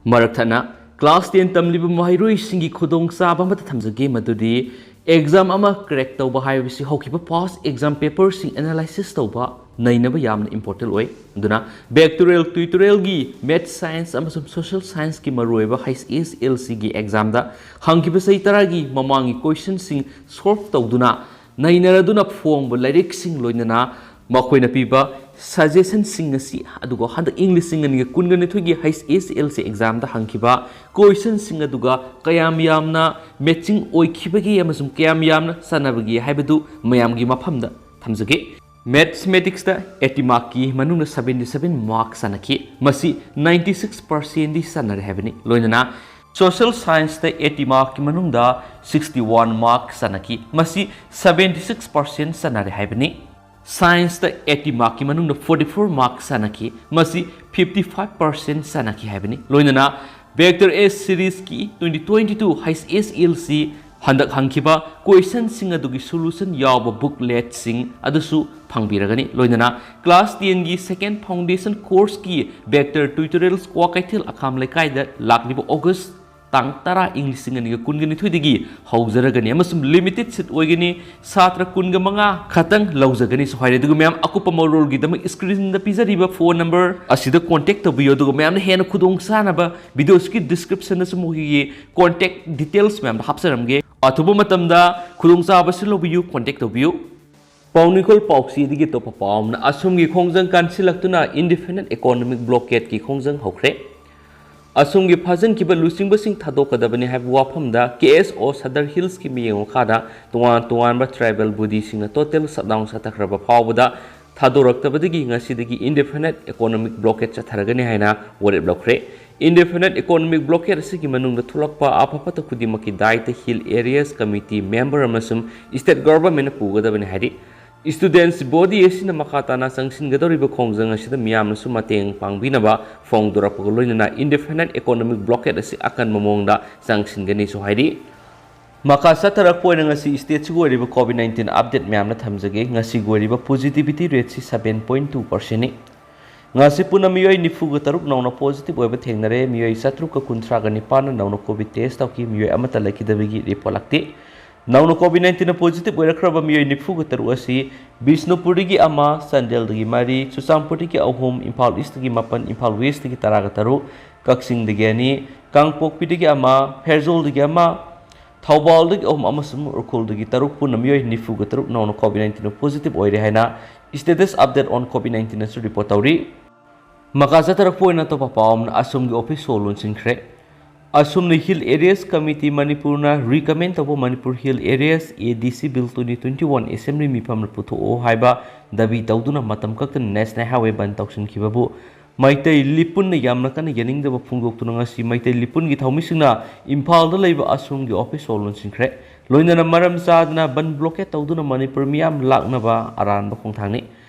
ꯃꯔꯛ ꯊꯠꯅ, class ten ꯇꯝꯂꯤꯕ ꯃꯍꯩꯔꯣꯏꯁꯤꯡꯒꯤ ꯈꯨꯗꯣꯡꯆꯥꯕ ꯑꯃꯠꯇ ꯊꯝꯖꯒꯦ, ꯃꯗꯨꯗꯤ exam ꯑꯃ crack ꯇꯧꯕ ꯍꯥꯏꯕꯁꯤ ꯍꯧꯈꯤꯕ past exam paperꯁꯤꯡ analysis ꯇꯧꯕ, ꯅꯩꯅꯕ ꯌꯥꯝꯅ important ꯑꯣꯏ꯫ ꯑꯗꯨꯅ back to real tutorialꯒꯤ math science ꯑꯃꯁꯨꯡ social scienceꯀꯤ ꯃꯔꯨꯑꯣꯏꯕ H S L Cꯒꯤ examꯗ ꯍꯪꯈꯤꯕ ꯆꯍꯤ ꯇꯔꯥꯒꯤ ꯃꯃꯥꯡꯒꯤ questionꯁꯤꯡ solve ꯇꯧꯗꯨꯅ, ꯅꯩꯅꯔꯗꯨꯅ ꯐꯣꯡꯕ ꯂꯥꯏꯔꯤꯛꯁꯤꯡ ꯂꯣꯏꯅꯅ ꯃꯈꯣꯏꯅ ꯄꯤꯕ suggestionꯁꯤꯡ ꯑꯁꯤ, ꯑꯗꯨꯒ ꯍꯟꯗꯛ ꯏꯪ ꯂꯤꯁꯤꯡ ꯑꯅꯤꯒ ꯀꯨꯟꯒ ꯅꯤꯊꯣꯏꯒꯤ H S L C examꯗ ꯍꯪꯈꯤꯕ questionꯁꯤꯡ ꯑꯗꯨꯒ ꯀꯌꯥꯝ ꯌꯥꯝꯅ matching ꯑꯣꯏꯈꯤꯕꯒꯦ ꯑꯃꯁꯨꯡ ꯀꯌꯥꯝ ꯌꯥꯝꯅ ꯆꯥꯟꯅꯕꯒꯦ ꯍꯥꯏꯕꯗꯨ ꯃꯌꯥꯝꯒꯤ ꯃꯐꯝꯗ ꯊꯝꯖꯒꯦ꯫ Mathematicsꯇ eighty markꯀꯤ ꯃꯅꯨꯡꯗ seventy seven mark ꯆꯟꯅꯈꯤ꯫ ꯃꯁꯤ ninety six percentꯗꯤ ꯆꯟꯅꯔꯦ ꯍꯥꯏꯕꯅꯤ꯫ ꯂꯣꯏꯅꯅ Social Scienceꯇ eighty markꯀꯤ ꯃꯅꯨꯡꯗ sixty one mark ꯆꯟꯅꯈꯤ꯫ ꯃꯁꯤ seventy six percent ꯆꯟꯅꯔꯦ ꯍꯥꯏꯕꯅꯤ꯫ Scienceꯇ eighty markꯀꯤ ꯃꯅꯨꯡꯗ forty four mark ꯆꯟꯅꯈꯤ꯫ ꯃꯁꯤ fifty five percent ꯆꯟꯅꯈꯤ ꯍꯥꯏꯕꯅꯤ꯫ ꯂꯣꯏꯅꯅ Vector S Seriesꯀꯤ twenty twenty two H S L C ꯍꯟꯗꯛ ꯍꯪꯈꯤꯕ questionꯁꯤꯡ ꯑꯗꯨꯒꯤ solution ꯌꯥꯎꯕ bookletꯁꯤꯡ ꯑꯗꯨꯁꯨ ꯐꯪꯕꯤꯔꯒꯅꯤ꯫ ꯂꯣꯏꯅꯅ Class tenꯒꯤ second foundation courseꯀꯤ Vector Tutorials Kwakeithel ꯑꯈꯥꯝ ꯂꯩꯀꯥꯏꯗ ꯂꯥꯛꯂꯤꯕ August ꯇꯥꯡ ꯇꯔꯥ, ꯏꯪ ꯂꯤꯁꯤꯡ ꯑꯅꯤꯒ ꯀꯨꯟꯒ ꯅꯤꯊꯣꯏꯗꯒꯤ ꯍꯧꯖꯔꯒꯅꯤ ꯑꯃꯁꯨꯡ limited seat ꯑꯣꯏꯒꯅꯤ꯫ ꯁꯥꯇ꯭ꯔ ꯀꯨꯟꯒ ꯃꯉꯥ ꯈꯛꯇꯪ ꯂꯧꯖꯒꯅꯤꯁꯨ ꯍꯥꯏꯔꯦ꯫ ꯑꯗꯨꯒ ꯃꯌꯥꯝ ꯑꯀꯨꯞꯄ ꯃꯔꯣꯜꯒꯤꯗꯃꯛ screenꯗ ꯄꯤꯖꯔꯤꯕ phone number ꯑꯁꯤꯗ contact ꯇꯧꯕꯤꯌꯨ꯫ ꯑꯗꯨꯒ ꯃꯌꯥꯝꯅ ꯍꯦꯟꯅ ꯈꯨꯗꯣꯡ ꯆꯥꯅꯕ videoꯁꯤꯒꯤ descriptionꯗꯁꯨ ꯃꯈꯣꯏꯒꯤ contact details ꯃꯌꯥꯝꯗ ꯍꯥꯞꯆꯔꯝꯒꯦ꯫ ꯑꯊꯨꯕ ꯃꯇꯝꯗ ꯈꯨꯗꯣꯡꯆꯥꯕꯁꯤ ꯂꯧꯕꯤꯌꯨ, contact ꯇꯧꯕꯤꯌꯨ꯫ ꯄꯥꯎꯅꯤꯈꯣꯜ ꯄꯥꯎꯆꯦꯗꯒꯤ ꯑꯇꯣꯞꯄ ꯄꯥꯎ ꯑꯃꯅ, ꯑꯁꯣꯝꯒꯤ ꯈꯣꯡꯖꯪ ꯀꯟꯁꯤꯜꯂꯛꯇꯨꯅ indefinite economic blockadeꯀꯤ ꯈꯣꯡꯖꯪ ꯍꯧꯈ꯭ꯔꯦ꯫ ꯑꯁꯣꯝꯒꯤ ꯐꯥꯖꯤꯟꯈꯤꯕ ꯂꯨꯆꯤꯡꯕꯁꯤꯡ ꯊꯥꯗꯣꯛꯀꯗꯕꯅꯤ ꯍꯥꯏꯕ ꯋꯥꯐꯝꯗ K S O Sadar Hillsꯀꯤ ꯃꯤꯠꯌꯦꯡ ꯃꯈꯥꯗ ꯇꯣꯉꯥꯟ ꯇꯣꯉꯥꯟꯕ tribal bodyꯁꯤꯡꯅ total shutdown ꯆꯠꯊꯈ꯭ꯔꯕ ꯐꯥꯎꯕꯗ ꯊꯥꯗꯣꯔꯛꯇꯕꯗꯒꯤ ꯉꯁꯤꯗꯒꯤ indefinite economic blockade ꯆꯠꯊꯔꯒꯅꯤ ꯍꯥꯏꯅ ꯋꯥꯔꯦꯞ ꯂꯧꯈ꯭ꯔꯦ꯫ Indefinite economic blockade ꯑꯁꯤꯒꯤ ꯃꯅꯨꯡꯗ ꯊꯣꯛꯂꯛꯄ ꯑꯐ ꯐꯠꯇ ꯈꯨꯗꯤꯡꯃꯛꯀꯤ ꯗꯥꯏꯇ Hill Areas Committee member ꯑꯃꯁꯨꯡ state governmentꯅ ꯄꯨꯒꯗꯕꯅꯤ ꯍꯥꯏꯔꯤ꯫ Students body ꯑꯁꯤꯅ ꯃꯈꯥ ꯇꯥꯅ ꯆꯪꯁꯤꯟꯒꯗꯧꯔꯤꯕ ꯈꯣꯡꯖꯪ ꯑꯁꯤꯗ ꯃꯤꯌꯥꯝꯅꯁꯨ ꯃꯇꯦꯡ ꯄꯥꯡꯕꯤꯅꯕ ꯐꯣꯡꯗꯣꯔꯛꯄꯒ ꯂꯣꯏꯅꯅ indefinite economic blockade ꯑꯁꯤ ꯑꯀꯟꯕ ꯃꯑꯣꯡꯗ ꯆꯪꯁꯤꯟꯒꯅꯤꯁꯨ ꯍꯥꯏꯔꯤ꯫ ꯃꯈꯥ ꯆꯠꯊꯔꯛꯄ ꯑꯣꯏꯅ ꯉꯁꯤ stateꯁꯤꯒꯤ ꯑꯣꯏꯔꯤꯕ COVID nineteen update ꯃꯌꯥꯝꯅ ꯊꯝꯖꯒꯦ꯫ ꯉꯁꯤꯒꯤ ꯑꯣꯏꯔꯤꯕ positivity rateꯁꯤ seven point two percentꯅꯤ꯫ ꯉꯁꯤ ꯄꯨꯟꯅ ꯃꯤꯑꯣꯏ ꯅꯤꯐꯨꯒ ꯇꯔꯨꯛ ꯅꯧꯅ positive ꯑꯣꯏꯕ ꯊꯦꯡꯅꯔꯦ꯫ ꯃꯤꯑꯣꯏ ꯆꯥꯇ꯭ꯔꯨꯛꯀ ꯀꯨꯟꯊ꯭ꯔꯥꯒ ꯅꯤꯄꯥꯟꯅ ꯅꯧꯅ COVID test ꯇꯧꯈꯤ꯫ ꯃꯤꯑꯣꯏ ꯑꯃꯠꯇ ꯂꯩꯈꯤꯗꯕꯒꯤ report ꯂꯥꯛꯇꯦ꯫ ꯅꯧꯅ COVID nineteenꯅ positive ꯑꯣꯏꯔꯛꯈ꯭ꯔꯕ ꯃꯤꯑꯣꯏ ꯅꯤꯐꯨꯒ ꯇꯔꯨꯛ ꯑꯁꯤ ꯕꯤꯁꯅꯨꯄꯨꯔꯗꯒꯤ ꯑꯃ, ꯆꯥꯟꯗꯦꯜꯗꯒꯤ ꯃꯔꯤ, ꯆꯨꯔꯆꯥꯟꯄꯨꯔꯗꯒꯤ ꯑꯍꯨꯝ, ꯏꯝꯐꯥꯜ Eastꯇꯒꯤ ꯃꯥꯄꯟ, ꯏꯝꯐꯥꯜ Westꯇꯒꯤ ꯇꯔꯥꯒ ꯇꯔꯨꯛ, ꯀꯛꯆꯤꯡꯗꯒꯤ ꯑꯅꯤ, ꯀꯥꯡꯄꯣꯛꯄꯤꯗꯒꯤ ꯑꯃ, ꯐꯦꯔꯖꯣꯜꯗꯒꯤ ꯑꯃ, ꯊꯧꯕꯥꯜꯗꯒꯤ ꯑꯍꯨꯝ ꯑꯃꯁꯨꯡ ꯎꯈ꯭ꯔꯨꯜꯗꯒꯤ ꯇꯔꯨꯛ, ꯄꯨꯟꯅ ꯃꯤꯑꯣꯏ ꯅꯤꯐꯨꯒ ꯇꯔꯨꯛ ꯅꯧꯅ COVID nineteen positive ꯑꯣꯏꯔꯦ ꯍꯥꯏꯅ status update on COVID nineteenꯅꯁꯨ report ꯇꯧꯔꯤ꯫ ꯃꯈꯥ ꯆꯠꯊꯔꯛꯄ ꯑꯣꯏꯅ ꯑꯇꯣꯞꯄ ꯄꯥꯎ ꯑꯃꯅ, ꯑꯁꯣꯝꯒꯤ office show ꯂꯣꯟꯁꯤꯟꯈ꯭ꯔꯦ꯫ ꯑꯁꯨꯝꯅ Hill Areas Committee ꯃꯅꯤꯄꯨꯔꯅ recommend ꯇꯧꯕ Manipur Hill Areas A D C Bill twenty twenty-one Assembly ꯃꯤꯐꯝꯗ ꯄꯨꯊꯣꯛꯑꯣ ꯍꯥꯏꯕ ꯗꯥꯕꯤ ꯇꯧꯗꯨꯅ ꯃꯇꯝ ꯀꯛꯇꯅ National Highway ꯕꯟ ꯇꯧꯁꯤꯟꯈꯤꯕꯕꯨ ꯃꯩꯇꯩ ꯂꯤꯄꯨꯟꯅ ꯌꯥꯝꯅ ꯀꯟꯅ ꯌꯥꯅꯤꯡꯗꯕ ꯐꯣꯡꯗꯣꯛꯇꯨꯅ ꯉꯁꯤ ꯃꯩꯇꯩ ꯂꯤꯄꯨꯟꯒꯤ ꯊꯧꯃꯤꯁꯤꯡꯅ ꯏꯝꯐꯥꯜꯗ ꯂꯩꯕ ꯑꯁꯣꯝꯒꯤ office ꯍꯣꯜ ꯂꯣꯟꯁꯤꯟꯈ꯭ꯔꯦ꯫ ꯂꯣꯏꯅꯅ ꯃꯔꯝ ꯆꯥꯗꯅ ꯕꯟ blockade ꯇꯧꯗꯨꯅ ꯃꯅꯤꯄꯨꯔ ꯃꯤꯌꯥꯝ ꯂꯥꯛꯅꯕ ꯑꯔꯥꯟꯕ ꯈꯣꯡꯊꯥꯡꯅꯤ꯫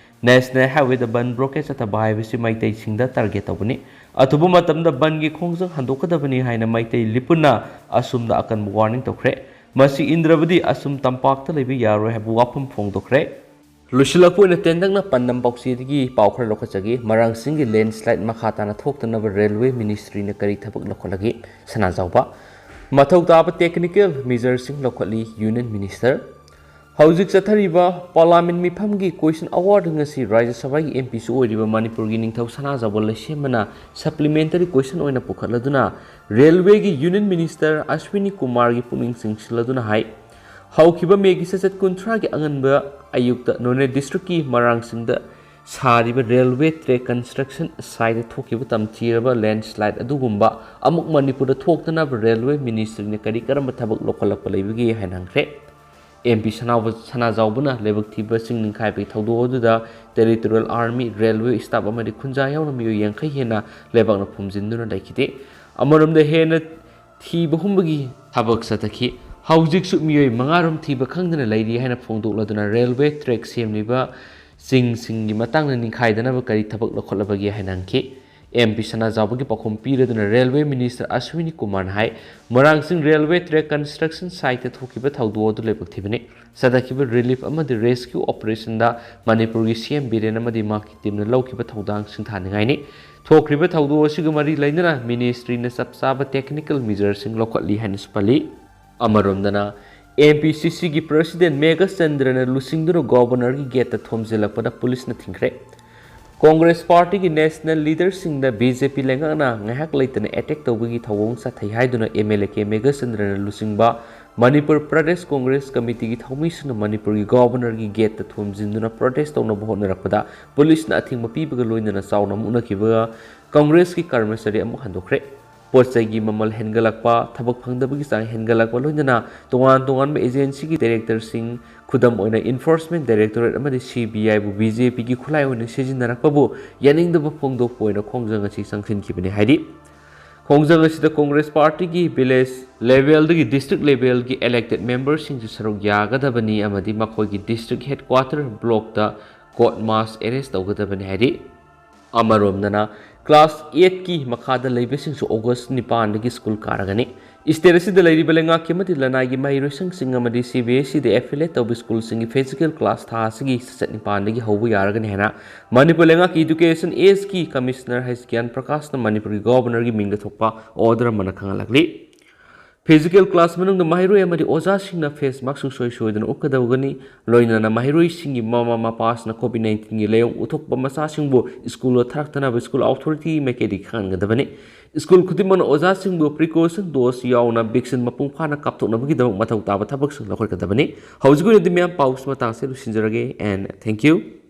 National Highway ꯗ ꯕꯟ blockade ꯆꯠꯊꯕ ꯍꯥꯏꯕꯁꯤ ꯃꯩꯇꯩꯁꯤꯡꯗ target ꯇꯧꯕꯅꯤ꯫ ꯑꯊꯨꯕ ꯃꯇꯝꯗ ꯕꯟꯒꯤ ꯈꯣꯡꯖꯪ ꯍꯟꯗꯣꯛꯀꯗꯕꯅꯤ ꯍꯥꯏꯅ ꯃꯩꯇꯩ ꯂꯤꯄꯨꯟꯅ ꯑꯁꯣꯝꯗ ꯑꯀꯟꯕ warning ꯇꯧꯈ꯭ꯔꯦ꯫ ꯃꯁꯤ ꯏꯟꯗ꯭ꯔꯕꯗꯤ ꯑꯁꯣꯝ ꯇꯝꯄꯥꯛꯇ ꯂꯩꯕ ꯌꯥꯔꯣꯏ ꯍꯥꯏꯕ ꯋꯥꯐꯝ ꯐꯣꯡꯗꯣꯛꯈ꯭ꯔꯦ꯫ ꯂꯣꯏꯁꯤꯜꯂꯛꯄ ꯑꯣꯏꯅ ꯇꯦꯟꯇꯛꯅ ꯄꯥꯟꯗꯝ ꯄꯥꯎꯆꯦꯗꯒꯤ ꯄꯥꯎ ꯈꯔ ꯂꯧꯈꯠꯆꯒꯦ꯫ ꯃꯔꯥꯡꯁꯤꯡꯒꯤ landslide ꯃꯈꯥ ꯇꯥꯅ ꯊꯣꯛꯇꯅꯕ Railway Ministry ꯅ ꯀꯔꯤ ꯊꯕꯛ ꯂꯧꯈꯠꯂꯒꯦ? ꯁꯅꯥꯖꯥꯎꯕ꯫ ꯃꯊꯧ ꯇꯥꯕ technical measure ꯁꯤꯡ ꯂꯧꯈꯠꯂꯤ Union Minister꯫ ꯍꯧꯖꯤꯛ ꯆꯠꯊꯔꯤꯕ Parliament ꯃꯤꯐꯝꯒꯤ question hour ꯗ ꯉꯁꯤ ꯔꯥꯖ꯭ꯌ ꯁꯚꯥꯒꯤ M P ꯁꯨ ꯑꯣꯏꯔꯤꯕ ꯃꯅꯤꯄꯨꯔꯒꯤ ꯅꯤꯡꯊꯧ ꯁꯅꯥꯖꯥꯎꯕ ꯂꯩꯁꯦꯝꯕꯅ supplementary question ꯑꯣꯏꯅ ꯄꯨꯈꯠꯂꯗꯨꯅ Railway ꯒꯤ Union Minister ꯑꯁ꯭ꯋꯤꯅꯤ ꯀꯨꯃꯥꯔꯒꯤ ꯄꯨꯛꯅꯤꯡ ꯆꯤꯡꯁꯤꯜꯂꯗꯨꯅ ꯍꯥꯏ, ꯍꯧꯈꯤꯕ May ꯒꯤ ꯆꯩꯆꯠ ꯀꯨꯟꯊ꯭ꯔꯥꯒꯤ ꯑꯉꯟꯕ ꯑꯌꯨꯛꯇ ꯅꯣꯅꯦ district ꯀꯤ ꯃꯔꯥꯡꯁꯤꯡꯗ ꯁꯥꯔꯤꯕ railway track construction site ꯇ ꯊꯣꯛꯈꯤꯕ ꯇꯝꯊꯤꯔꯕ landslide ꯑꯗꯨꯒꯨꯝꯕ ꯑꯃꯨꯛ ꯃꯅꯤꯄꯨꯔꯗ ꯊꯣꯛꯇꯅꯕ Railway Ministry ꯅ ꯀꯔꯤ ꯀꯔꯝꯕ ꯊꯕꯛ ꯂꯧꯈꯠꯂꯛꯄ ꯂꯩꯕꯒꯦ ꯍꯥꯏꯅ ꯍꯪꯈ꯭ꯔꯦ꯫ M P ꯁꯅꯥꯎꯕ-, ꯁꯅꯥꯖꯥꯎꯕꯅ ꯂꯥꯏꯕꯛ ꯊꯤꯕꯁꯤꯡ ꯅꯤꯡꯈꯥꯏꯕꯒꯤ ꯊꯧꯗꯣꯛ ꯑꯗꯨꯗ Territorial Army, Railway staff ꯑꯃꯗꯤ ꯈꯨꯟꯖꯥ ꯌꯥꯎꯅ ꯃꯤꯑꯣꯏ ꯌꯥꯡꯈꯩ ꯍꯦꯟꯅ ꯂꯩꯕꯥꯛꯅ ꯐꯨꯝꯖꯤꯟꯗꯨꯅ ꯂꯩꯈꯤꯗꯦ꯫ ꯑꯃꯔꯣꯝꯗ ꯍꯦꯟꯅ ꯊꯤꯕ ꯍꯨꯝꯕꯒꯤ ꯊꯕꯛ ꯆꯠꯊꯈꯤ꯫ ꯍꯧꯖꯤꯛꯁꯨ ꯃꯤꯑꯣꯏ ꯃꯉꯥꯔꯣꯝ ꯊꯤꯕ ꯈꯪꯗꯅ ꯂꯩꯔꯤ ꯍꯥꯏꯅ ꯐꯣꯡꯗꯣꯛꯂꯗꯨꯅ railway track ꯁꯦꯝꯂꯤꯕ ꯁꯤꯡꯁꯤꯡꯒꯤ ꯃꯇꯥꯡꯗ ꯅꯤꯡꯈꯥꯏꯗꯅꯕ ꯀꯔꯤ ꯊꯕꯛ ꯂꯧꯈꯠꯂꯕꯒꯦ ꯍꯥꯏꯅ ꯍꯪꯈꯤ꯫ M P ꯁꯅꯥꯖꯥꯎꯕꯒꯤ ꯄꯥꯎꯈꯨꯝ ꯄꯤꯔꯗꯨꯅ Railway Minister ꯑꯁ꯭ꯋꯤꯅꯤ ꯀꯨꯃꯥꯔꯅ ꯍꯥꯏ, ꯃꯣꯏꯔꯥꯡꯁꯤꯡ railway track construction site ꯇ ꯊꯣꯛꯈꯤꯕ ꯊꯧꯗꯣꯛ ꯑꯗꯨ ꯂꯥꯏꯕꯛ ꯊꯤꯕꯅꯤ꯫ ꯆꯠꯊꯈꯤꯕ relief ꯑꯃꯗꯤ rescue operation ꯗ ꯃꯅꯤꯄꯨꯔꯒꯤ C M ꯕꯤꯔꯦꯟ ꯑꯃꯗꯤ ꯃꯍꯥꯛꯀꯤ team ꯅ ꯂꯧꯈꯤꯕ ꯊꯧꯗꯥꯡ ꯁꯤꯡꯊꯥꯅꯤꯡꯉꯥꯏꯅꯤ꯫ ꯊꯣꯛꯈ꯭ꯔꯤꯕ ꯊꯧꯗꯣꯛ ꯑꯁꯤꯒ ꯃꯔꯤ ꯂꯩꯅꯅ Ministry ꯅ ꯆꯞ ꯆꯥꯕ technical measure ꯁꯤꯡ ꯂꯧꯈꯠꯂꯤ ꯍꯥꯏꯅꯁꯨ ꯄꯜꯂꯤ꯫ ꯑꯃꯔꯣꯝꯗꯅ, M P C C ꯒꯤ President ꯃꯦꯘꯆꯟꯗ꯭ꯔꯅ ꯂꯨꯆꯤꯡꯗꯨꯅ Governor ꯒꯤ gate ꯇ ꯊꯣꯝꯖꯤꯜꯂꯛꯄꯗ police ꯅ ꯊꯤꯡꯈ꯭ꯔꯦ꯫ Congress party ꯒꯤ national leader ꯁꯤꯡꯗ B J P ꯂꯩꯉꯥꯛꯅ ꯉꯥꯏꯍꯥꯛ ꯂꯩꯇꯅ attack ꯇꯧꯕꯒꯤ ꯊꯧꯑꯣꯡ ꯆꯠꯊꯩ ꯍꯥꯏꯗꯨꯅ M L A K ꯃꯦꯘꯆꯟꯗ꯭ꯔꯅ ꯂꯨꯆꯤꯡꯕ Manipur Pradesh Congress Committee ꯒꯤ ꯊꯧꯃꯤꯁꯤꯡꯅ ꯃꯅꯤꯄꯨꯔꯒꯤ Governor ꯒꯤ gate ꯇ ꯊꯣꯝꯖꯤꯟꯗꯨꯅ protest ꯇꯧꯅꯕ ꯍꯣꯠꯅꯔꯛꯄꯗ police ꯅ ꯑꯊꯤꯡꯕ ꯄꯤꯕꯒ ꯂꯣꯏꯅꯅ ꯆꯥꯎꯅ ꯃꯨꯛꯅꯈꯤꯕꯒ Congress ꯀꯤ ꯀꯔꯃꯆꯥꯔꯤ ꯑꯃꯨꯛ ꯍꯟꯗꯣꯛꯈ꯭ꯔꯦ꯫ ꯄꯣꯠ ꯆꯩꯒꯤ ꯃꯃꯜ ꯍꯦꯟꯒꯠꯂꯛꯄ, ꯊꯕꯛ ꯐꯪꯗꯕꯒꯤ ꯆꯥꯡ ꯍꯦꯟꯒꯠꯂꯛꯄ, ꯂꯣꯏꯅꯅ ꯇꯣꯉꯥꯟ ꯇꯣꯉꯥꯟꯕ agencyꯒꯤ directorꯁꯤꯡ, ꯈꯨꯗꯝ ꯑꯣꯏꯅ Enforcement Directorate ꯑꯃꯗꯤ CBIꯕꯨ BJPꯒꯤ ꯈꯨꯠꯂꯥꯏ ꯑꯣꯏꯅ ꯁꯤꯖꯤꯟꯅꯔꯛꯄꯕꯨ ꯌꯥꯅꯤꯡꯗꯕ ꯐꯣꯡꯗꯣꯛꯄ ꯑꯣꯏꯅ ꯈꯣꯡꯖꯪ ꯑꯁꯤ ꯆꯪꯁꯤꯟꯈꯤꯕꯅꯤ꯫ ꯍꯥꯏꯗꯤ, ꯈꯣꯡꯖꯪ ꯑꯁꯤꯗ Congress partyꯒꯤ village levelꯗꯒꯤ district levelꯒꯤ elected memberꯁꯤꯡꯁꯨ ꯁꯔꯨꯛ ꯌꯥꯒꯗꯕꯅꯤ ꯑꯃꯗꯤ ꯃꯈꯣꯏꯒꯤ district headquarter blockꯇ court martial arrest ꯇꯧꯒꯗꯕꯅꯤ ꯍꯥꯏꯔꯤ꯫ ꯑꯃꯔꯣꯝꯗꯅ, class eightꯀꯤ ꯃꯈꯥꯗ ꯂꯩꯕꯁꯤꯡꯁꯨ August ꯅꯤꯄꯥꯟꯗꯒꯤ school ꯀꯥꯔꯒꯅꯤ꯫ State ꯑꯁꯤꯗ ꯂꯩꯔꯤꯕ ꯂꯩꯉꯥꯛꯀꯤ ꯑꯃꯗꯤ ꯂꯅꯥꯏꯒꯤ ꯃꯍꯩꯔꯣꯏꯁꯪꯁꯤꯡ ꯑꯃꯗꯤ CBSEꯗ affiliate ꯇꯧꯕ schoolꯁꯤꯡꯒꯤ physical class ꯊꯥ ꯑꯁꯤꯒꯤ ꯆꯠꯅꯤꯄꯥꯟꯗꯒꯤ ꯍꯧꯕ ꯌꯥꯔꯒꯅꯤ ꯍꯥꯏꯅ ꯃꯅꯤꯄꯨꯔ ꯂꯩꯉꯥꯛꯀꯤ education Sꯒꯤ commissioner ꯍꯩꯁ ꯒ꯭ꯌꯥꯟ ꯄ꯭ꯔꯀꯥꯁꯅ ꯃꯅꯤꯄꯨꯔꯒꯤ governorꯒꯤ ꯃꯤꯡꯗ ꯊꯣꯛꯄ order ꯑꯃꯅ ꯈꯪꯍꯜꯂꯛꯂꯤ꯫ Physical class ꯃꯅꯨꯡꯗ ꯃꯍꯩꯔꯣꯏ ꯑꯃꯗꯤ ꯑꯣꯖꯥꯁꯤꯡꯅ face mask ꯁꯨꯡꯁꯣꯏ ꯁꯣꯏꯗꯅ ꯎꯞꯀꯗꯕꯅꯤ꯫ ꯂꯣꯏꯅꯅ ꯃꯍꯩꯔꯣꯏꯁꯤꯡꯒꯤ ꯃꯃꯥ ꯃꯄꯥꯁꯤꯡꯅ COVID nineteenꯒꯤ ꯂꯥꯏꯑꯣꯡ ꯎꯠꯊꯣꯛꯄ ꯃꯆꯥꯁꯤꯡꯕꯨ schoolꯗ ꯊꯥꯔꯛꯇꯅꯕ school authority ꯃꯥꯏꯀꯩꯗꯒꯤ ꯈꯪꯍꯟꯒꯗꯕꯅꯤ꯫ School ꯈꯨꯗꯤꯡꯃꯛꯅ ꯑꯣꯖꯥꯁꯤꯡꯕꯨ precaution dose ꯌꯥꯎꯅ vaccine ꯃꯄꯨꯡ ꯐꯥꯅ ꯀꯥꯞꯊꯣꯛꯅꯕꯒꯤꯗꯃꯛ ꯃꯊꯧ ꯇꯥꯕ ꯊꯕꯛꯁꯤꯡ ꯂꯧꯈꯠꯀꯗꯕꯅꯤ꯫ ꯍꯧꯖꯤꯛꯀꯤ ꯑꯣꯏꯅꯗꯤ ꯃꯌꯥꯝ ꯄꯥꯎꯁꯤ ꯃꯇꯥꯡꯁꯤꯗ ꯂꯣꯏꯁꯤꯟꯖꯔꯒꯦ, and thank you꯫